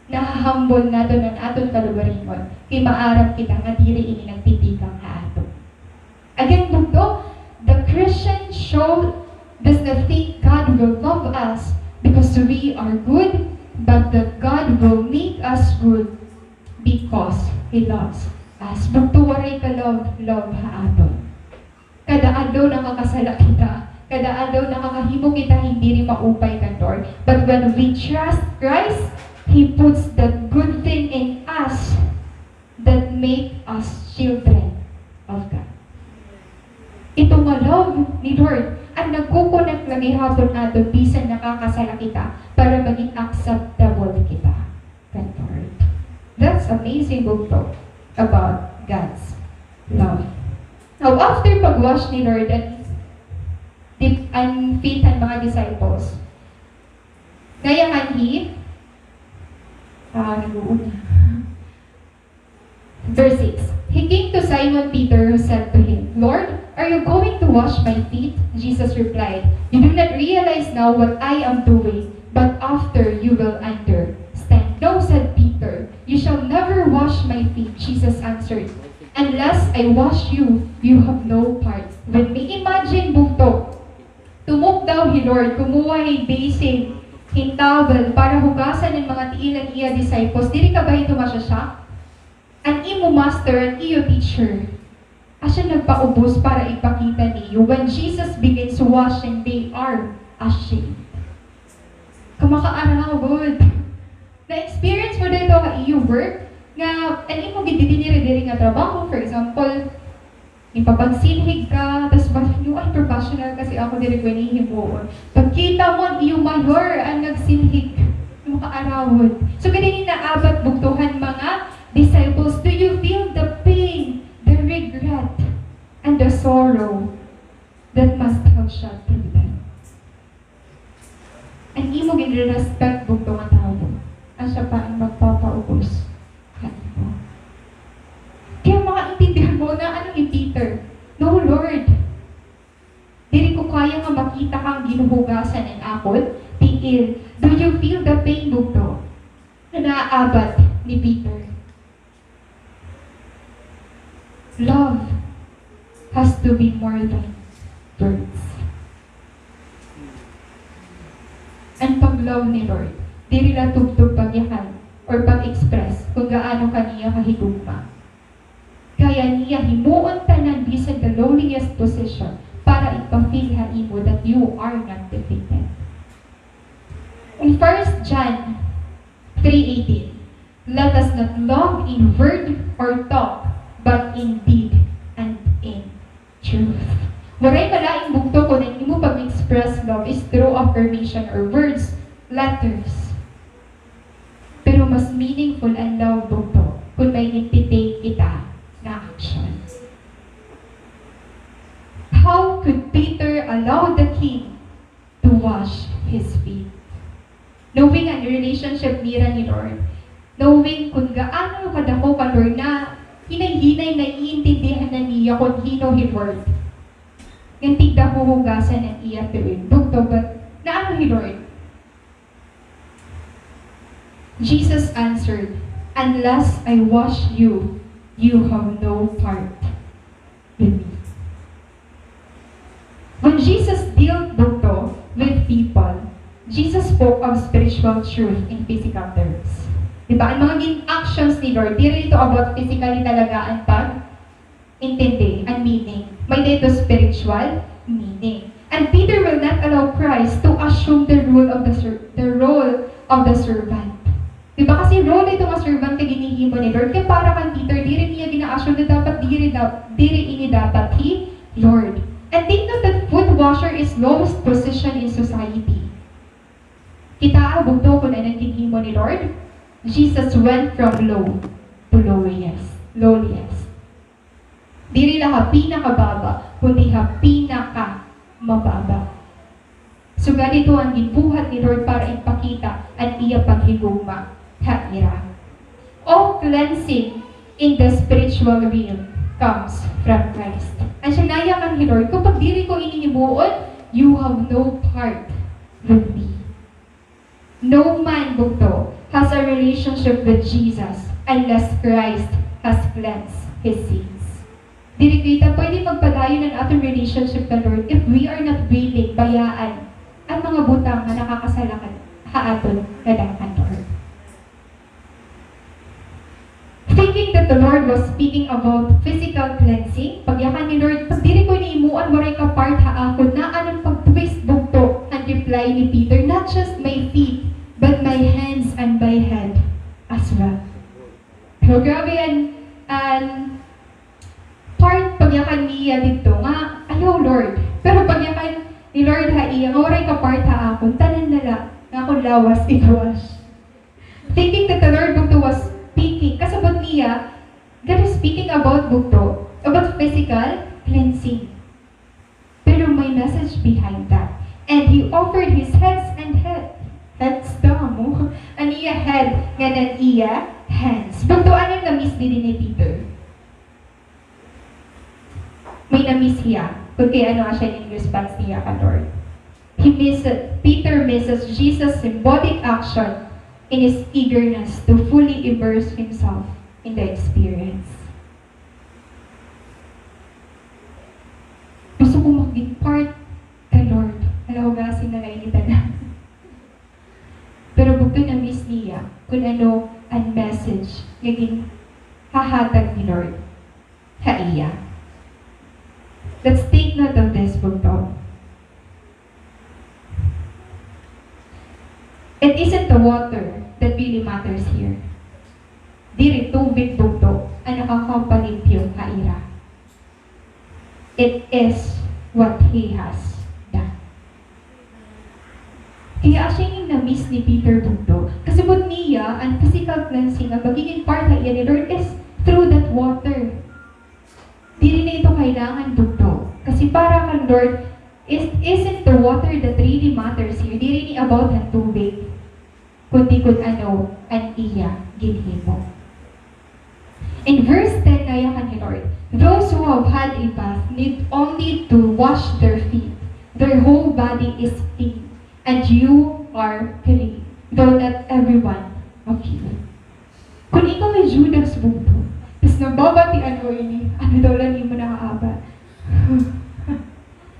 naha-humble naton an aton kalugaringon, kay maaram kita nga diri ini nagtitikang ha aton. Again, bugto, the Christian show does not think God will love us because we are good, but that God will make us good because He loves us. Bugto, waray ka-love, love ha aton. Kada adlaw nakakasala kita. Kada adlaw nakakahimo kita hin diri maupay kan Lord. But when we trust Christ, He puts that good thing in us that make us children of God. Ito nga love ni Lord, an nagko-connect la gihapon aton bisan nakakasala kita para maging acceptable kita kan Lord. That's amazing bugto about God's love. Now, after pag-wash ni Lord an, di, an feet han mga disciples, nayakan hi, ah, nag-uuna. Verse six, He came to Simon Peter, who said to him, "Lord, are you going to wash my feet?" Jesus replied, "You do not realize now what I am doing, but after you will understand." "No," said Peter, "you shall never wash my feet," Jesus answered. "Unless I wash you, you have no part with me." Imagine, bugto. Tumukdaw hi Lord, kumuha hin basin, hin towel, para hugasan an mga tiil han iya disciples. Diri ka ba ito masya-shock? An imo master, an iyo teacher, asya nagpaubos para ipakita niyo. When Jesus begins washing, they are ashamed. Kamakaarawod. Na-experience mo dito ha iyo work nga an imo gid dinhi diri nga trabaho, for example, ipapagsilhig ka, tas ba, "Ay, professional kasi ako, diri ko ini himuon." Pagkita mo, an iyo mayor an nagsilhig. Kamakaarawod. So, ganina naabat bugto han mga disciples, "Do you feel the pain, the regret, and the sorrow that must have shattered them?" An imo ginre-respect bugto nga tawo, asya pa an magpapaubos ha imo. Kaya maintindihan mo na ano ni Peter, "No, Lord. Diri ko kaya nga makita kang ginhuhugasan an akon tiil." Do you feel the pain, bugto, nga naabat ni Peter? Love has to be more than words. An pag-love ni Lord, diri la tubtob pagyakan or pag-express kon gaano ka niya kahigugma. Kaya niya himuon tanan, bisan the lowliest position, para ipa-feel ha imo that you are not defeated. In First John three eighteen, "Let us not love in word or talk, but in deed and in truth." Waray malain bugto kon an imo pag-express love is through affirmation or words, letters. Pero mas meaningful an love bugto kon may ginti-take kita nga actions. How could Peter allow the king to wash his feet? Knowing an relationship nira ni Lord, knowing kon gaano kadako kan Lord, na hinay-hinay naiintindihan na niya kon hin-o hi Lord. Ngan tigda huhugasan an iya tiil. Bugto, but naano hi Lord? Jesus answered, "Unless I wash you, you have no part with me." When Jesus dealt bugto with people, Jesus spoke of spiritual truth in physical terms. Di ba? An mga gin-actions ni Lord, diri ito about physically talaga an pag-intindi, an meaning. May-ada ito spiritual meaning. And Peter will not allow Christ to assume the role of the ser-, the role of the servant. Di ba? Kasi role ito nga servant nga ginhihimo ni Lord. Kaya para kan Peter, diri niya gina-assume na dapat diri da-, diri ini dapat hi Lord. And take note that food Washer is lowest position in society. Kitaa bugto kon ano an ginhimo ni Lord? Jesus went from low to lowliest. Lowliest. Diri la ha pinakababa, kundi ha pinakamababa. Sugad ito an ginbuhat ni Lord para ipakita an iya paghigugma ha ira. All cleansing in the spiritual realm comes from Christ. An siya nayakan hi Lord, kapag diri ko ini himuon, you have no part with me. No man bugto has a relationship with Jesus unless Christ has cleansed his sins. Diri kita pwede magpadayon an aton relationship kan Lord if we are not willing bayaan an mga butang nga nakakasala kan, ha aton nga daan kan Lord. Thinking that the Lord was speaking about physical cleansing, pagyakan ni Lord, pag diri ko ini himuon, waray ka part ha akon, na an pag-twist bugto, an reply ni Peter, "Not just my feet, but my hands and my head as well." So, grabe an, an part pagyakan niya didto nga, "Ayaw, Lord." Pero pagyakan ni Lord ha iya, nga waray ka part ha akon, tanan na la nga akon lawas i-wash. Thinking that the Lord bugto was speaking, kasabot niya, God is speaking about bugto, about physical cleansing. Pero may message behind that. And he offered his heads and head, heads daw mo, an iya head ngan an iya hands. Bugto, ano an na-miss didi ni Peter? May na-miss hiya, kun kay ano asya in response niya kan Lord. He missed, Peter misses Jesus' symbolic action in his eagerness to fully immerse himself in the experience. Gusto ko maging part kan Lord. Hala, hugasin na la ini tanan. Pero bugto, na-miss niya kun ano an message nga ginhahatag ni Lord ha iya. Let's take note of this, bugto. It isn't the water that really matters here. Diri tubig, bugto, an nakakapalimpyo ha ira. It is what he has done. Kaya asya ini na-miss ni Peter, bugto. Kasabot niya, an physical cleansing, an pagiging part ha iya ni Lord is through that water. Diri na ito kailangan, bugto. Kasi para kan Lord, is, isn't the water that really matters here. Diri ini about han tubig, kundi kun ano an iya ginhimo. In verse ten, nayakan ni Lord, "Those who have had a bath need only to wash their feet. Their whole body is clean, and you are clean, though not every one of you." Kun ikaw hi Judas, bugto, tas nababatian mo ini, ano daw la nimo naaabat?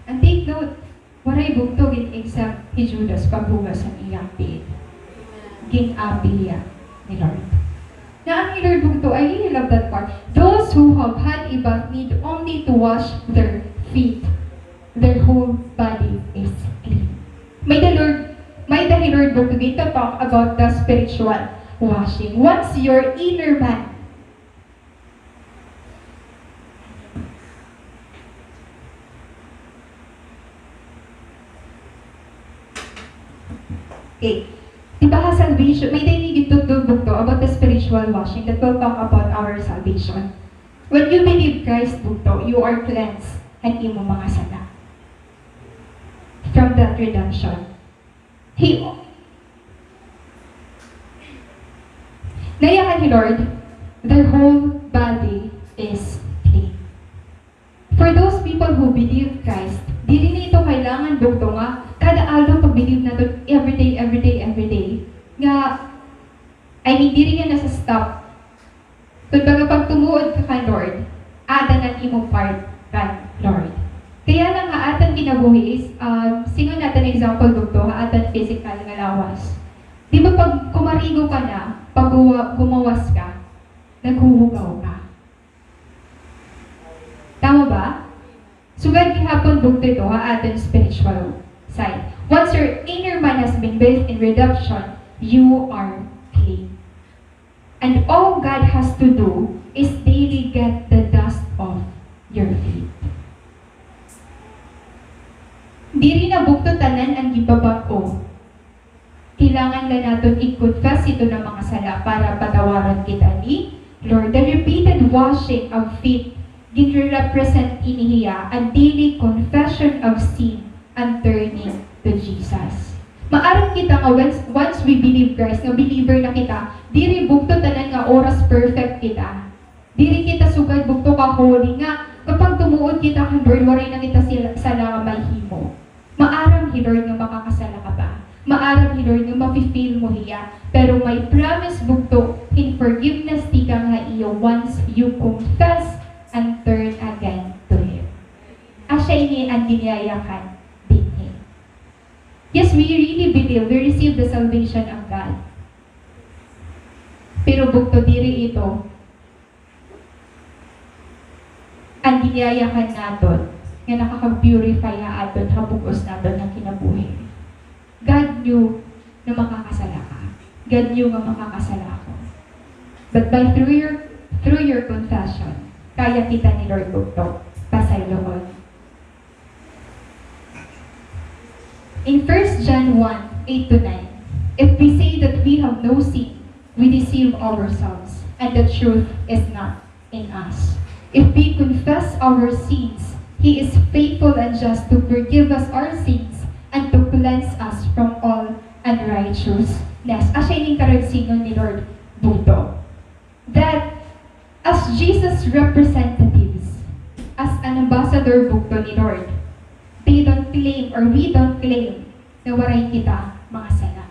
And take note, waray, bugto, gin-exempt hi Judas paghugas han iya tiil. Gin-api hiya ni Lord. Ngaa ni Lord, bugto, I really love that part. Those who have had a bath need only to wash their feet. Their whole body is clean. May-ada Lord, may-ada hi Lord, bugto, to talk about the spiritual washing. Once your inner man. Okay. Di ba ha salvation, may-ada ini gintutdo, bugto, about the spiritual washing that will talk about our salvation. When you believe Christ, bugto, you are cleansed han imo mga sala. From that redemption. He, nayakan hi Lord, their whole body is clean. For those people who believe Christ, diri na ito kailangan, bugto, nga kada adlaw pag-believe naton everyday, everyday, everyday, nga, I mean, diri nga nasa-stop. Kumbaga, pag tumuod ka kan Lord, aada na an imo part kan Lord. Kaya la nga aton kinabuhi is, um, singon naton example, bugto, ha aton physical nga lawas. Di ba pag kumarigo ka na, pag guwa-, gumawas ka, naghuhugaw ka. Tama ba? Sugad gihapon, bugto, ito ha aton spiritual side. Once your inner man has been bathed in redemption, you are clean. And all God has to do is daily get the dust off your feet. Diri na bugto tanan an gipabag-o. Kailangan la naton i-confess iton nga mga sala para patawaran kita ni Lord. The repeated washing of feet, ginre-represent ini hiya an daily confession of sin and turning to Jesus. Maaram kita nga once, once we believe Christ, nga believer na kita, diri bugto tanan nga oras perfect kita. Diri kita sugad bugto ka holy nga kapag tumuod kita kan Lord, waray na kita sila, sala nga mahimo. Maaram hi Lord nga makakasala ka pa. Maaram hi Lord nga mafi-fail mo hiya. Pero may promise bugto hin forgiveness tikang ha iya once you confess and turn again to Him. Asya ini an ginyayakan dinhi. Yes, we really believe we receive the salvation of God. Pero bugto diri ito an ginyayakan naton nga nakaka-purify ha aton ha bug-os naton nga kinabuhi. God knew na makakasala ka. God knew nga makakasala ako. But by through your, through your confession, kaya kita ni Lord bugto pasayloon. In First John one, eight to nine, if we say that we have no sin, we deceive ourselves, and the truth is not in us. If we confess our sins, He is faithful and just to forgive us our sins and to cleanse us from all unrighteousness. Asya ini an karuyag sidngon ni Lord bugto. That as Jesus' representatives, as an ambassador bugto ni Lord, they don't claim or we don't claim na waray kita mga sala.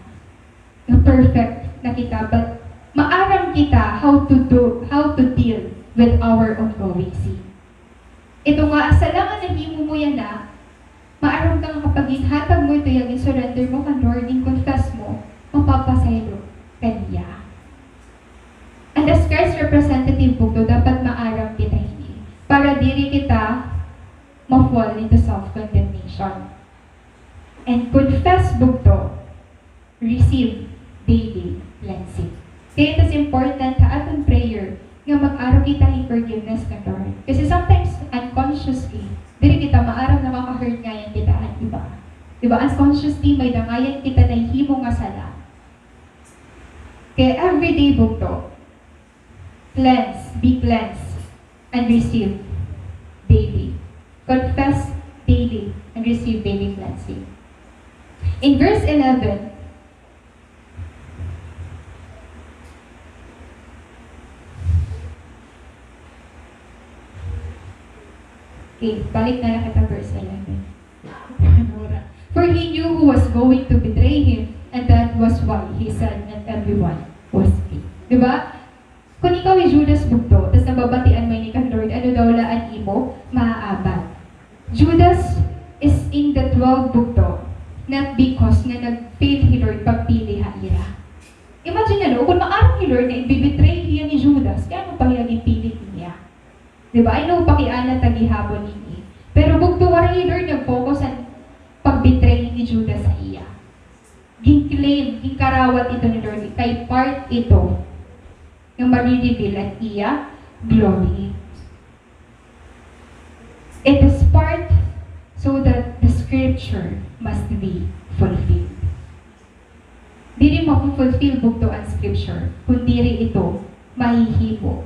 Na perfect na kita, but maaram kita how to do, how to deal with our ongoing sin. Ito nga, asa la nga nahimo mo yana, maaram ka nga kapag ginhatag mo ito, iya ginsurrender mo kan Lord, gin-confess mo, mapapasaylo ka niya. And as Christ representative bugto, dapat maaram kita hini. Para diri kita ma-fall into self-condemnation. And confess bugto, receive daily cleansing. Kaya it is important ha aton prayer nga mag-aro kita hin forgiveness kan Lord. Kasi sometimes, unconsciously, diri kita maaram nakaka-hurt ngayan kita han iba. Di ba? Unconsciously, may-ada ngayan kita nahihimo nga sala. Kaya everyday bugto, cleanse, be cleansed, and receive daily. Confess daily and receive daily cleansing. In verse eleven, okay, balik na la kita verse eleven. For he knew who was going to betray him, and that was why he said, "Not everyone was free." Di ba? Kon ikaw hi Judas bugto, tas nababatian mo ini kan Lord, ano daw la an imo maaabat? Judas is in the twelve bugto, not because nga nag-fail hi Lord pagpili ha ira. Imagine na, no, kon maaram hi Lord nga ibi-betray hiya ni Judas, kay ano pa hiya ginpili niya? Di ba? I know, pakiana ta gihapon ini. Pero bugto, waray hi Lord nag-focus han pag-betray ni Judas ha iya. Gin-claim, ginkarawat ito ni Lord, kay part ito nga mare-reveal an iya glory. It is part so that the scripture must be fulfilled. Diri mafu-fulfill bugto an scripture kon diri ito mahihimo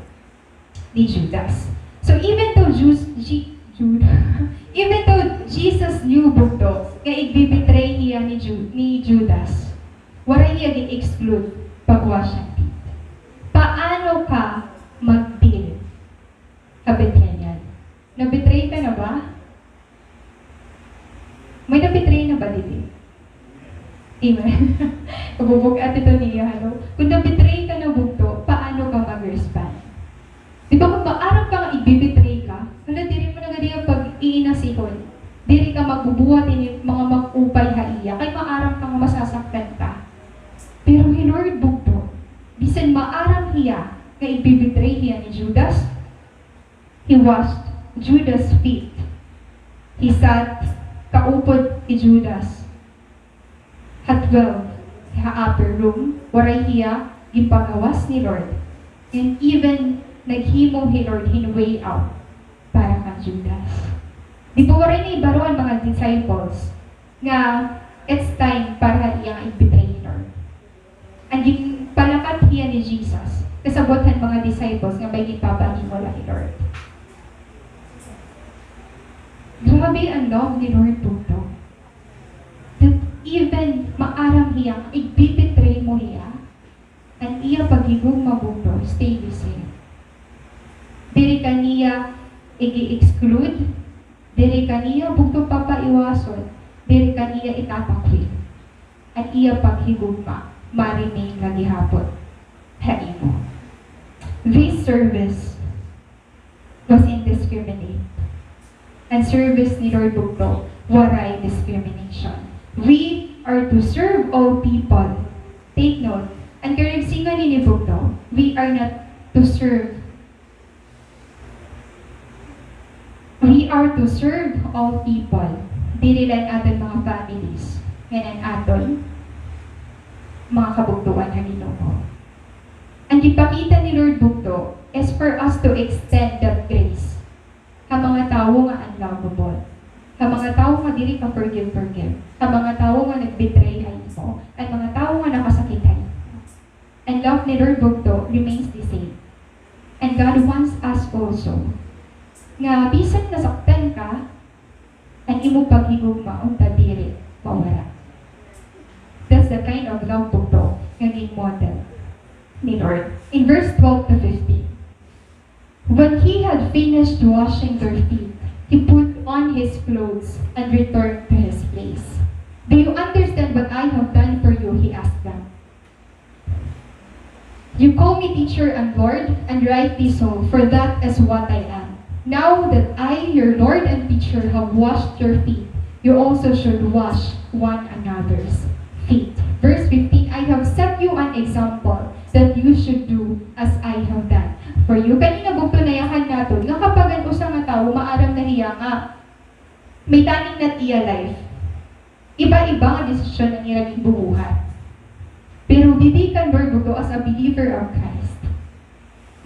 ni Judas. So even though Jus-, Ji-, Juda-, even though Jesus knew bugto nga igbi-betray hiya ni Ju-, ni Judas, waray hiya gin-exclude pag-wash han feet. Paano ka mag-deal ha betrayal? Na-betray ka na ba? May na-betray na ba didi? Amen. Kabubug-at ito niya, ano? Kon na-betray ka na bugto, paano ka mag-respond? Di ba, kon maaram ka nga ibi-betray ka, hala, diri mo na gad iya pag-iinasihon. Diri ka magbubuhat ini mga mag-upay ha iya, kay maaram ka nga masasaktan ka. Pero hi Lord bugto, bisan maaram hiya nga ibi-betray hiya ni Judas, he washed Judas' feet. He sat kaupod hi Judas ha twelve, ha upper room, waray hiya ginpagawas ni Lord. And even naghimo hi Lord hin way out para kan Judas. Di ba waray naibaroan mga disciples nga it's time para iya nga i-betray ni Lord. An ginpalakat hiya ni Jesus, kasabot han mga disciples nga may ginpapahimo la ni Lord. Grabe an love ni Lord, bugto. That even maaram hiya nga igbi-betray mo hiya, an iya paghigugma, bugto, stay the same. Diri ka niya ig-exclude, diri ka niya, bugto, papaiwason, diri ka niya itatakwil. An iya paghigugma ma-remain la gihapon ha imo. This service was indiscriminate. An service ni Lord, bugto, waray discrimination. We are to serve all people. Take note, an karuyag sidngon hini, bugto, we are not to serve We are to serve all people. Diri la an aton mga families, ngan an aton mga kabugtoan ha Ginoo. An gipakita ni Lord, bugto, is for us to extend that grace ha mga tawo nga unlovable, ha mga tawo nga diri ka forgive-forgive, ha mga tawo nga nag-betray ha imo, an mga tawo nga nakasakit ha imo. An love ni Lord, bugto, remains the same. And God wants us also nga bisan nasaktan ka, an imo paghigugma unta diri mawara. That's the kind of love, bugto, nga gin-model ni Lord. In verse twelve to fifteen, When he had finished washing their feet, he put on his clothes and returned to his place. "Do you understand what I have done for you?" he asked them. "You call me teacher and Lord, and rightly so, for that is what I am. Now that I, your Lord and teacher, have washed your feet, you also should wash one another's feet." Verse fifteen, "I have set you an example that you should do as I have done for you." Kanina, bugto, nayakan naton nga kapag an usa nga tawo maaram na hiya nga may taning na it iya life, iba-iba nga desisyon an ira ginbubuhat. Pero didi kan Lord, bugto, as a believer of Christ,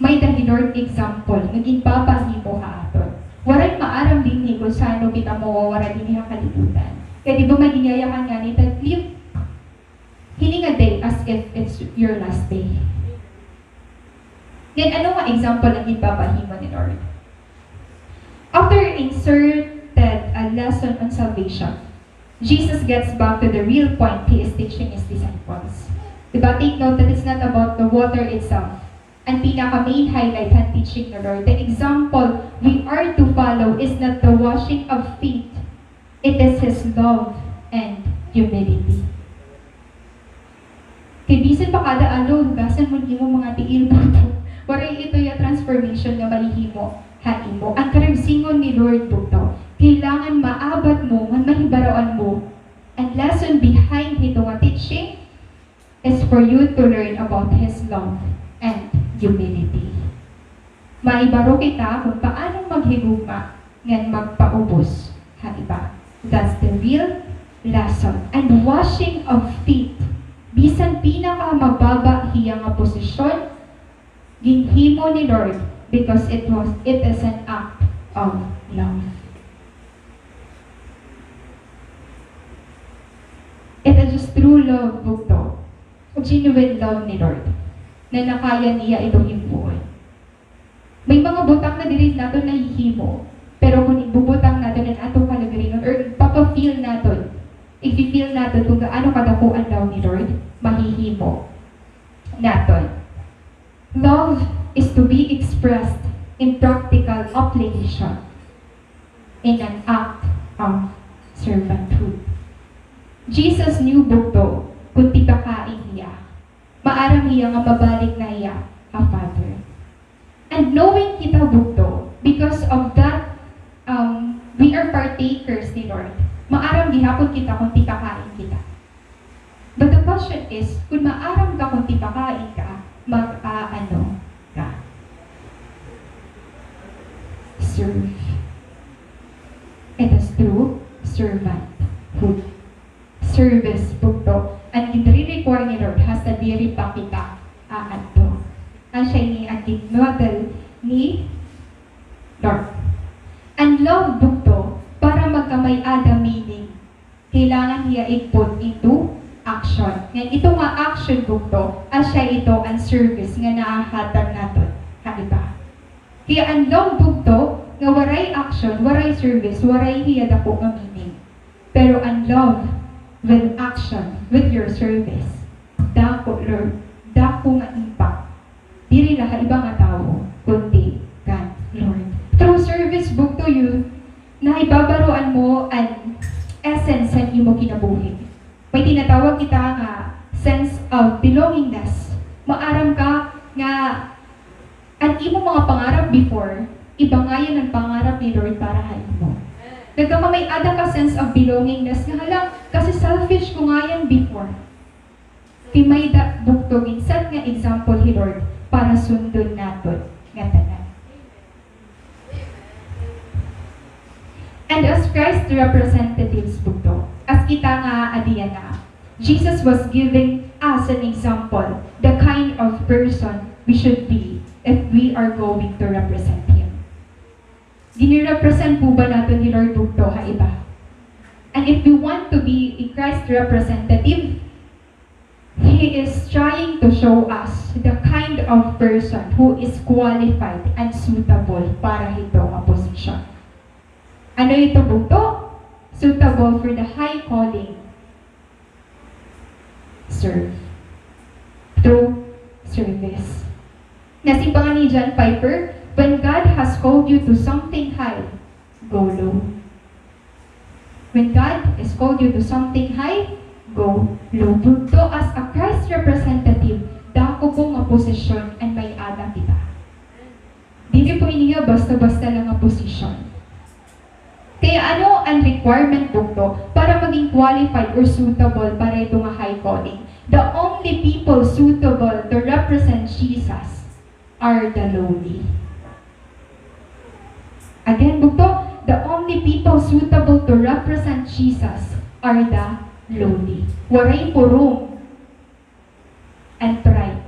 may-ada hi Lord example nga ginpapahimo ha aton. Waray maaram dinhi kon san-o kita mawawara dinhi ha kalibutan. Kay di ba may ginyayakan ngani ta, live hini nga day as if it's your last day. Then, ano nga example an ginpapahimo ni Lord? After inserted a lesson on salvation, Jesus gets back to the real point he is teaching his disciples. Di ba, take note that it's not about the water itself. An pinaka-main highlight han teaching ni Lord, the example we are to follow is not the washing of feet, it is His love and humility. Kay bisan pa kada adlaw, hugasan mo an imo mga tiil, bugto, waray ito iya transformation nga mahihimo ha imo. An karuyag sidngon ni Lord, bugto, kailangan maabat mo ngan mahibaro-an mo an lesson behind hito nga teaching is for you to learn about His love and humility. Mahibaro kita kon paano maghigugma ngan magpaubos ha iba. That's the real lesson. And washing of feet, bisan pinakamababa hiya nga posisyon, ginhimo ni Lord because it was, it is an act of love. It is just true love, bugto. Genuine love ni Lord na nakaya niya ito himoon. May mga butang na diri naton nahihimo, pero kon ibubutang naton an aton kalugaringon or ipapa-feel naton, ifi-feel naton kon gaano kadako an love ni Lord, mahihimo naton. Love is to be expressed in practical application, in an act of servanthood. Jesus knew, bugto, kon tipakain hiya, maaram hiya nga mabalik na hiya ha Father. And knowing kita, bugto, because of that, um, we are partakers ni Lord. Maaram gihapon kita kon tipakain kita. But the question is, kon maaram ka kon tipakain ka, mag-aano ka? Serve. It is true servanthood. Service, bugto, an ginre-require ni Lord, hasta diri pa kita aadto. Asya ini an gin-model ni Lord. An love, bugto, para magkamay-ada meaning, kailangan Action bugto, asya ito an service nga nahahatag naton ha iba. Kay an love bugto nga waray action, waray service, waray hiya dako nga meaning. Pero an love with action, with your service, dako, Lord, dako nga impact. Diri la ha iba nga tawo, kundi kan Lord. Through service bugto, nahibabaroan mo an essence han imo kinabuhi. May tinatawag kita nga sense of belongingness. Maaram ka nga an imo mga pangarap before, iba ngayan an pangarap ni Lord para ha imo. Nagkakamay-ada ka sense of belongingness nga, "Hala, kasi selfish ko ngayan before." Kay may-ada bugto gin-set nga example hi Lord para sundon naton ngatanan. And as Christ representatives bugto, as kita nga adian na, Jesus was giving us an example, the kind of person we should be if we are going to represent Him. Gini-represent po ba naton hi Lord bugto ha iba? And if we want to be a Christ representative, He is trying to show us the kind of person who is qualified and suitable para hito nga posisyon. Ano ito bugto? Suitable for the high calling. Serve. Through service. Nasimpangan ni John Piper, "When God has called you to something high, go low." When God has called you to something high, go low. Bugto, as a Christ representative, dako po nga posisyon an may-ada kita. Diri po ini nga basta-basta lang nga posisyon. Kaya ano an requirement bugto para maging qualified or suitable para ito nga high calling? The only people suitable to represent Jesus are the lowly. Again, bugto, the only people suitable to represent Jesus are the lowly. Waray purong and pride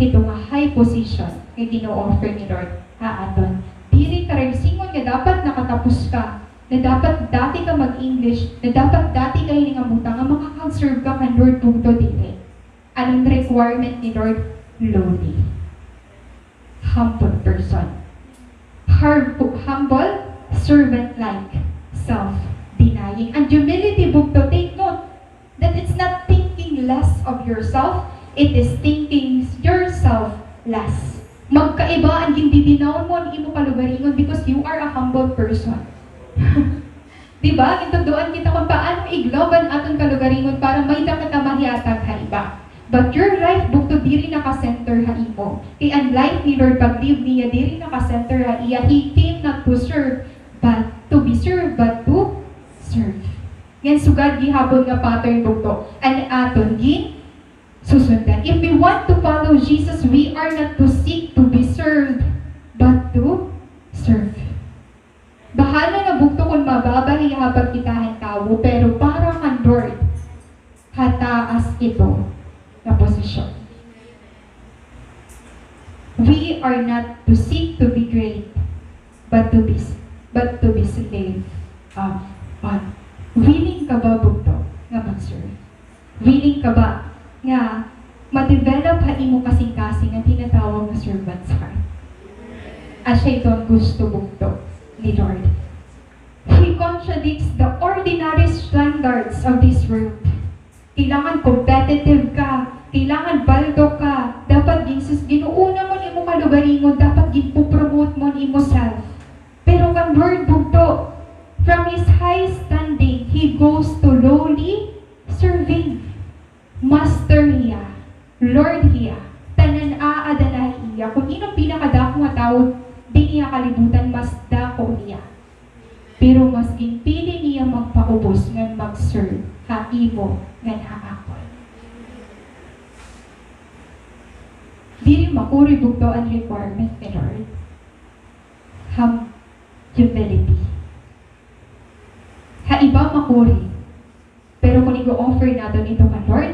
hito nga high position nga gin-o-offer ni Lord ha aton. Diri karuyag sidngon nga dapat nakatapos ka, na dapat dati ka mag-English, na dapat dati ka hini nga butang nga makakag-serve ka kan Lord, bugto, diri. An requirement ni Lord? Lowly. Humble person. Har-, humble, servant-like, self-denying. And humility, bugto, take note that it's not thinking less of yourself, it is thinking yourself less. Magkaiba an gindidinaw mo an imo kalugaringon because you are a humble person. Di ba? Gintutdoan kita kon paano i-glove an aton kalugaringon para may-ada kita mahihatag ha iba. But your life, bugto, diri naka-center ha imo. Kay an life ni Lord, pag-live niya, diri naka-center ha iya. He came not to serve, but to be served, but to serve. Ngan sugad gihapon nga pattern, bugto, an aton ginsusundan. If we want to follow Jesus, we are not to seek to be served, but to serve. Bahala na, bugto, kon mababa hiya ha pagkita han tawo, pero para kan Lord, hataas ito nga posisyon. We are not to seek to be great, but to be, but to be slave of all. Willing ka ba, bugto, nga mag-serve? Willing ka ba nga ma-develop ha imo kasingkasing an tinatawag nga servant's heart? Asya ito an gusto, bugto, ni Lord. He contradicts the ordinary standards of this world. Kailangan competitive ka, kailangan baldo ka, dapat ginsus-, ginuuna mo an imo kalugaringon, dapat ginpo-promote mo an imo self. Pero kan Lord, bugto, from His high standing, He goes to lowly serving. Master hiya, Lord hiya, tanan aada na ha iya. Kon hin-o an pinakadako nga tawo dinhi ha kalibutan, mas dako hiya. Pero mas ginpili niya magpaubos ngan mag-serve ha imo ngan ha akon. Diri makuri, bugto, an requirement ni Lord. Hum-, humility. Ha iba makuri. Pero kon igo-offer naton ito kan Lord,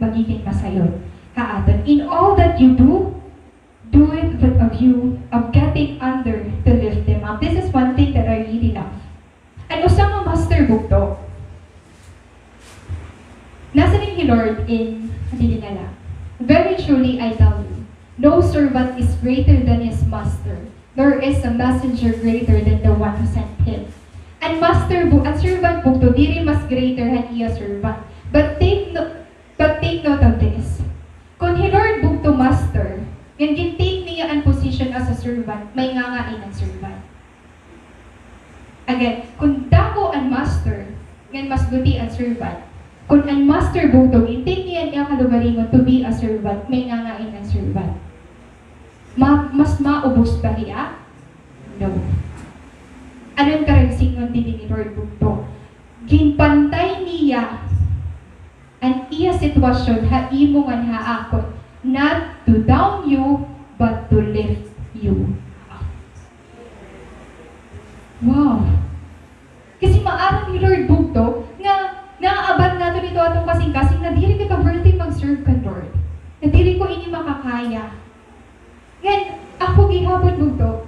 magigin masayod ha aton. In all that you do, do it with a view of getting under to lift them up. This is one thing that I really love. An usa nga master, bugto, nasiring Lord in, dili na la. Very truly I tell you, no servant is greater than his master, nor is a messenger greater than the one who sent him. An master bu-, an servant bugto diri mas greater han iya servant. But take no-, but take note of this. Kon hi Lord bugto master, ngan gin-take niya an position as a servant, may nganga ini an servant. Again, kon dako an master, ngan mas guti an servant, kon an master bugto, gin-take niya an iya kalugaringon to be a servant, may nganga ini an servant. Ma-, mas maubos ba hiya? No. Ano an karuyag sidngon dinhi ni Lord bugto? Ginpantay niya an iya sitwasyon ha imo ngan ha akon, not to down you, but to lift you up. Wow! Kasi maaram hi Lord bugto nga naabat naton ito aton kasingkasing nga diri kita worthy mag-serve kan Lord. Nga diri ko ini makakaya. Ngan ako gihapon bugto,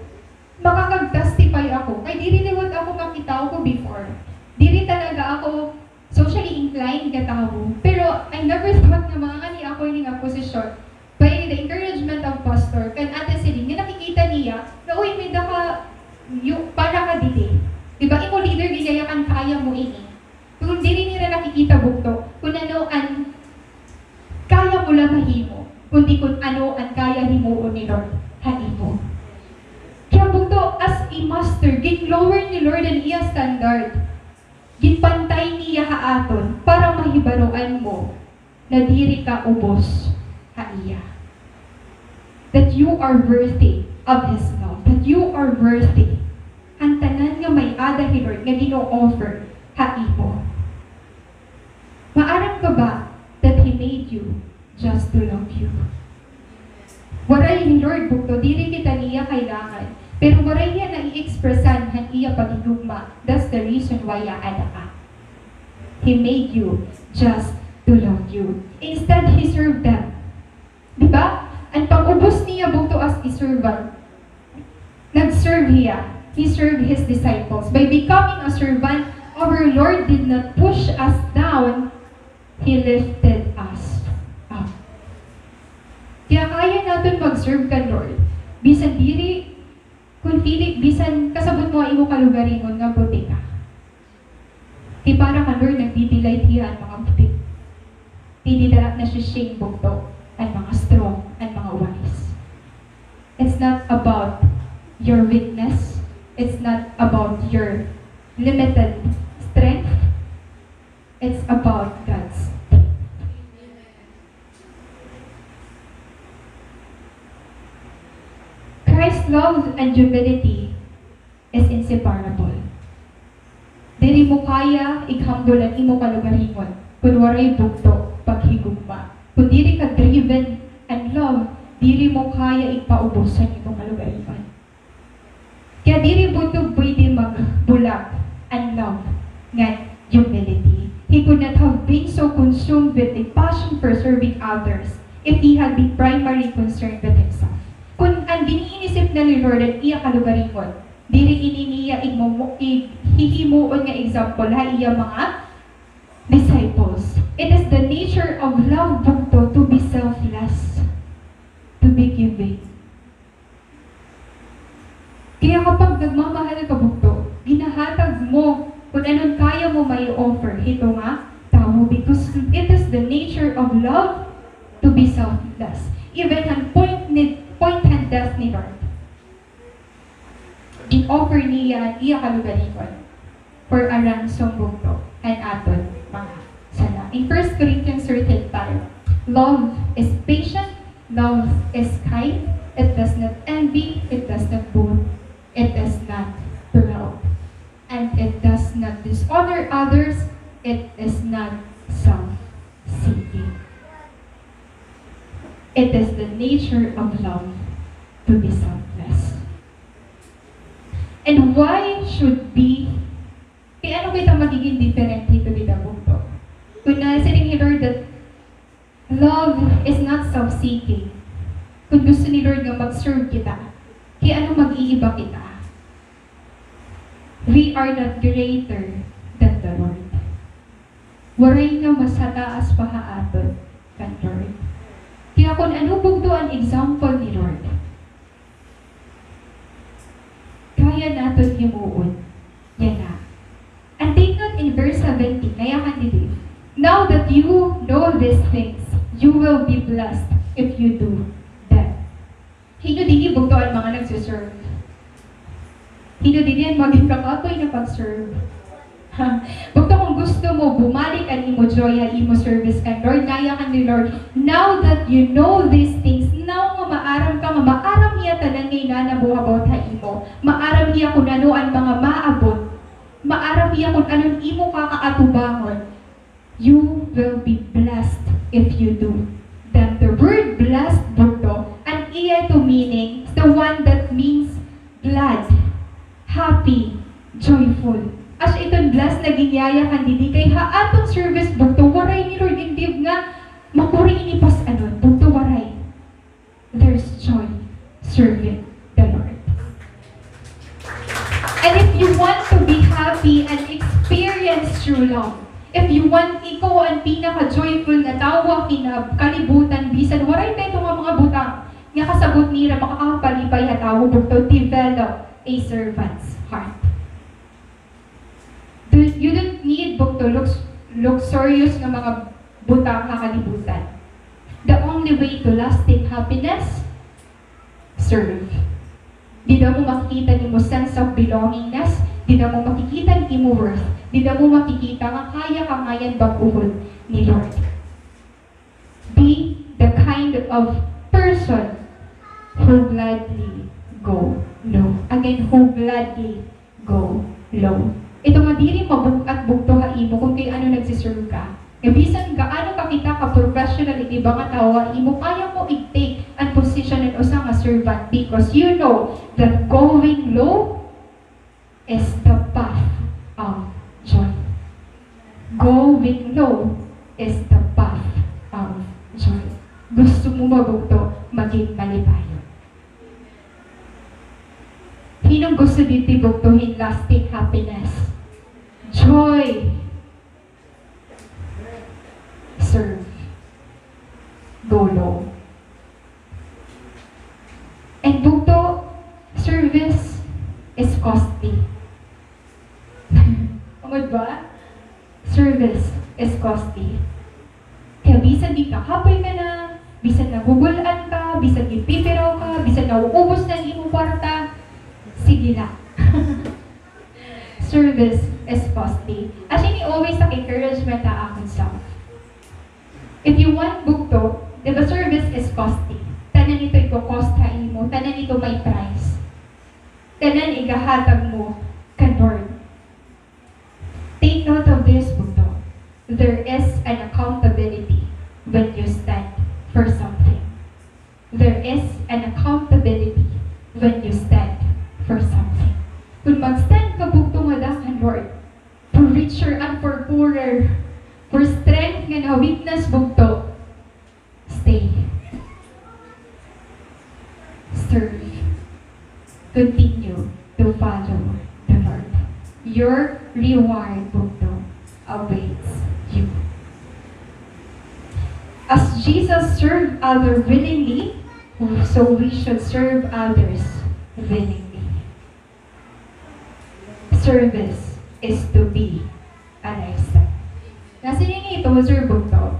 makakag-testify ako. Kay diri liwat ako makitaw ko before. Diri talaga ako socially inclined nga tawo. Pero I never thought nga maangani ako ini nga posisyon. By the encouragement of Pastor, kan Ate Celine, nga nakikita niya, nga, "Uy, may-ada ka, yu-, para ka didi." Di ba, imo leader, ginayakan, kaya mo ini. Kun diri nira nakikita bugto, kun ano an kaya mo la mahimo, kundi kun ano an kaya himuon ni Lord ha imo. Kaya bugto, as a master, gin-lower ni Lord an iya standard. Ginpantay niya ha aton para mahibaroan mo na diri ka ubos ha iya. That you are worthy of His love. That you are worthy. An tanan nga may-ada hi Lord nga gino-offer ha imo. Maaram ka ba that He made you just to love you? Waray hi Lord bugto, diri kita niya kailangan. Pero waray hiya nai-expressan han iya paghigugma. That's the reason why aada ka. He made you just to love you. Instead, He served them. Di ba? An pag-ubos niya bugto as a servant, nag-serve hiya. He served His disciples. By becoming a servant, our Lord did not push us down. He lifted us up. Kaya kaya naton mag-serve kan Lord. Bisan diri, kun dili, bisan kasabot mo an imo kalugaringon nga puti ka. Kay para kan Lord, nagdi-delight hiya an mga puti. Diri dara nasi-shame bugto an mga strong, an mga wise. It's not about your weakness. It's not about your limited strength. It's about God's. Christ's love and humility is inseparable. Diri mo kaya ig-humble an imo kalugaringon kun waray bugto paghigugma. Kun diri ka driven an love, diri mo kaya igpaubos an imo kalugaringon. Kaya diri bugto pwede magbulag an love ngan humility. He could not have been so consumed with a passion for serving others if he had been primarily concerned with himself. Kun an gin-iinisip na ni Lord an iya kalugaringon, diri ini niya igmumu-, ig-, hihimuon nga example ha iya mga disciples. It is the nature of love bugto to be selfless, to be giving. Kaya kapag nagmamahal ka bugto, ginahatag mo kun ano an kaya mo mai-offer hito nga tawo, because it is the nature of love to be selfless. Even han point ni, point han death ni Lord, gin-offer niya an iya kalugaringon for a ransom bugto an aton mga sala. In First Corinthians thirteen five, "Love is patient, love is kind, it does not envy, it does not boast, it is not proud, and it does not dishonor others, it is not self-seeking." It is the nature of love to be selfless. And why should we, kay ano kita magiging different hito kita bugto? Kun nasiring hi Lord that love is not self-seeking. Kun gusto ni Lord nga mag-serve kita, kay ano mag-iiba kita? We are not greater than the Lord. Waray nga mas hataas pa ha aton kan Lord. Kaya kun ano bugto an example ni Lord, kaya naton himuon. Yana. And take note in verse seventeen, nayakan didi. Now that you know these things, you will be blessed if you do them. Hin-o dinhi bugto an mga nagse-serve? Hin-o dinhi an magin kakapoy nga pag-serve? Ha? Bugto, kon gusto mo bumalik an imo joy ha imo service kan Lord, nayakan ni Lord, "Now that you know these things," now nga maaram ka nga maaram hiya tanan nga inanabo about ha imo, maaram hiya kon ano an mga maabot, maaram hiya kon ano an imo kakaatubangon, you will be blessed if you do them. The word blessed bugto, an iya ito meaning, the one that means glad, happy, joyful. Asya iton blessed nga ginyayakan didi kay ha aton service bugto, waray ni Lord in leave nga makuri ini pas-anon, bugto waray. There's joy serving the Lord. And if you want to be happy and experience true love, if you want ikaw an pinaka-joyful nga tawo ha kina-, kalibutan, bisan waray pa ito nga mga butang nga kasabot nira makakapalipay ha tawo, bugto, develop a servant's heart. Do, you don't need bugto lux-, luxurious nga mga butang ha kalibutan. The only way to lasting happiness, serve. Dida mo makikita an imo sense of belongingness, dida mo makikita an imo worth, dida mo makikita nga kaya ka ngay-an bag-ohon ni Lord. Be the kind of person who gladly go low. Again, who gladly go low. Ito nga diri mabug-at bugto ha imo kon kay ano nagsiserve ka. Nga bisan gaano ka kita ka-professional it iba nga tawo ha imo, kaya mo i-take an posisyon an usa nga servant because you know that going low is the path of joy. Going low is the path of joy. Gusto mo ba bugto magin malipayon? Hin-o an gusto didi bugto hin lasting happiness? Joy. Serve. Go low. And bugto, service is costly. Tungod ba? Service is costly. Kaya bisan di kakapoy ka na, bisan nagugul-an ka, bisan ginpipiraw ka, bisan nauubos na an imo kwarta, sige la. Service is costly. Asya ini always nag-encouragement ha akon self. If you want bugto, di ba service is costly? Tanan ito iko-cost ha imo, tanan ito may price. Tanan igahatag mo kan Lord. Take note of this, bugto. There is an accountability when you stand for something. There is an accountability when you stand for something. Kon mag-stand ka bugto ngada kan Lord, for richer and for poorer, for strength ngan ha weakness bugto, stay. Serve. Continue to follow the Lord. Your reward bugto awaits you. As Jesus served others willingly, so we should serve others willingly. Service is to be a lifestyle. Nasiring ito, Sir Bugto.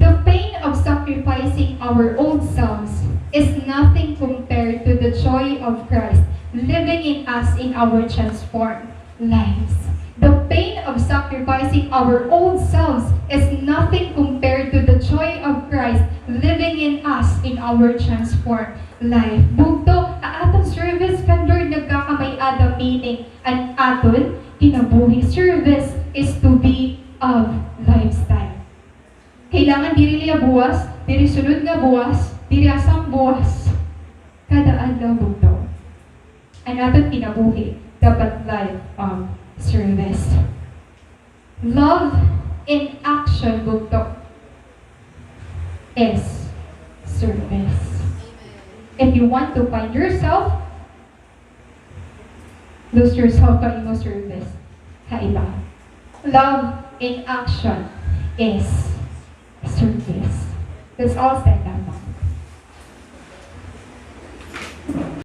The pain of sacrificing our old selves is nothing compared to the joy of Christ living in us in our transformed lives. The pain of sacrificing our old selves is nothing compared to the joy of Christ living in us in our transformed life. Bugto, ha aton service kan Lord nagkakamay-ada meaning an aton kinabuhi. Service is to be of lifestyle. Kailangan diri liya buwas, diri sunod nga buwas, diri asang buwas. Kada adlaw bugto. An aton kinabuhi dapat life of service. Love in action bugto is service. If you want to find yourself, lose yourself ha imo service ha iba. Love in action is service. That's all, Sen.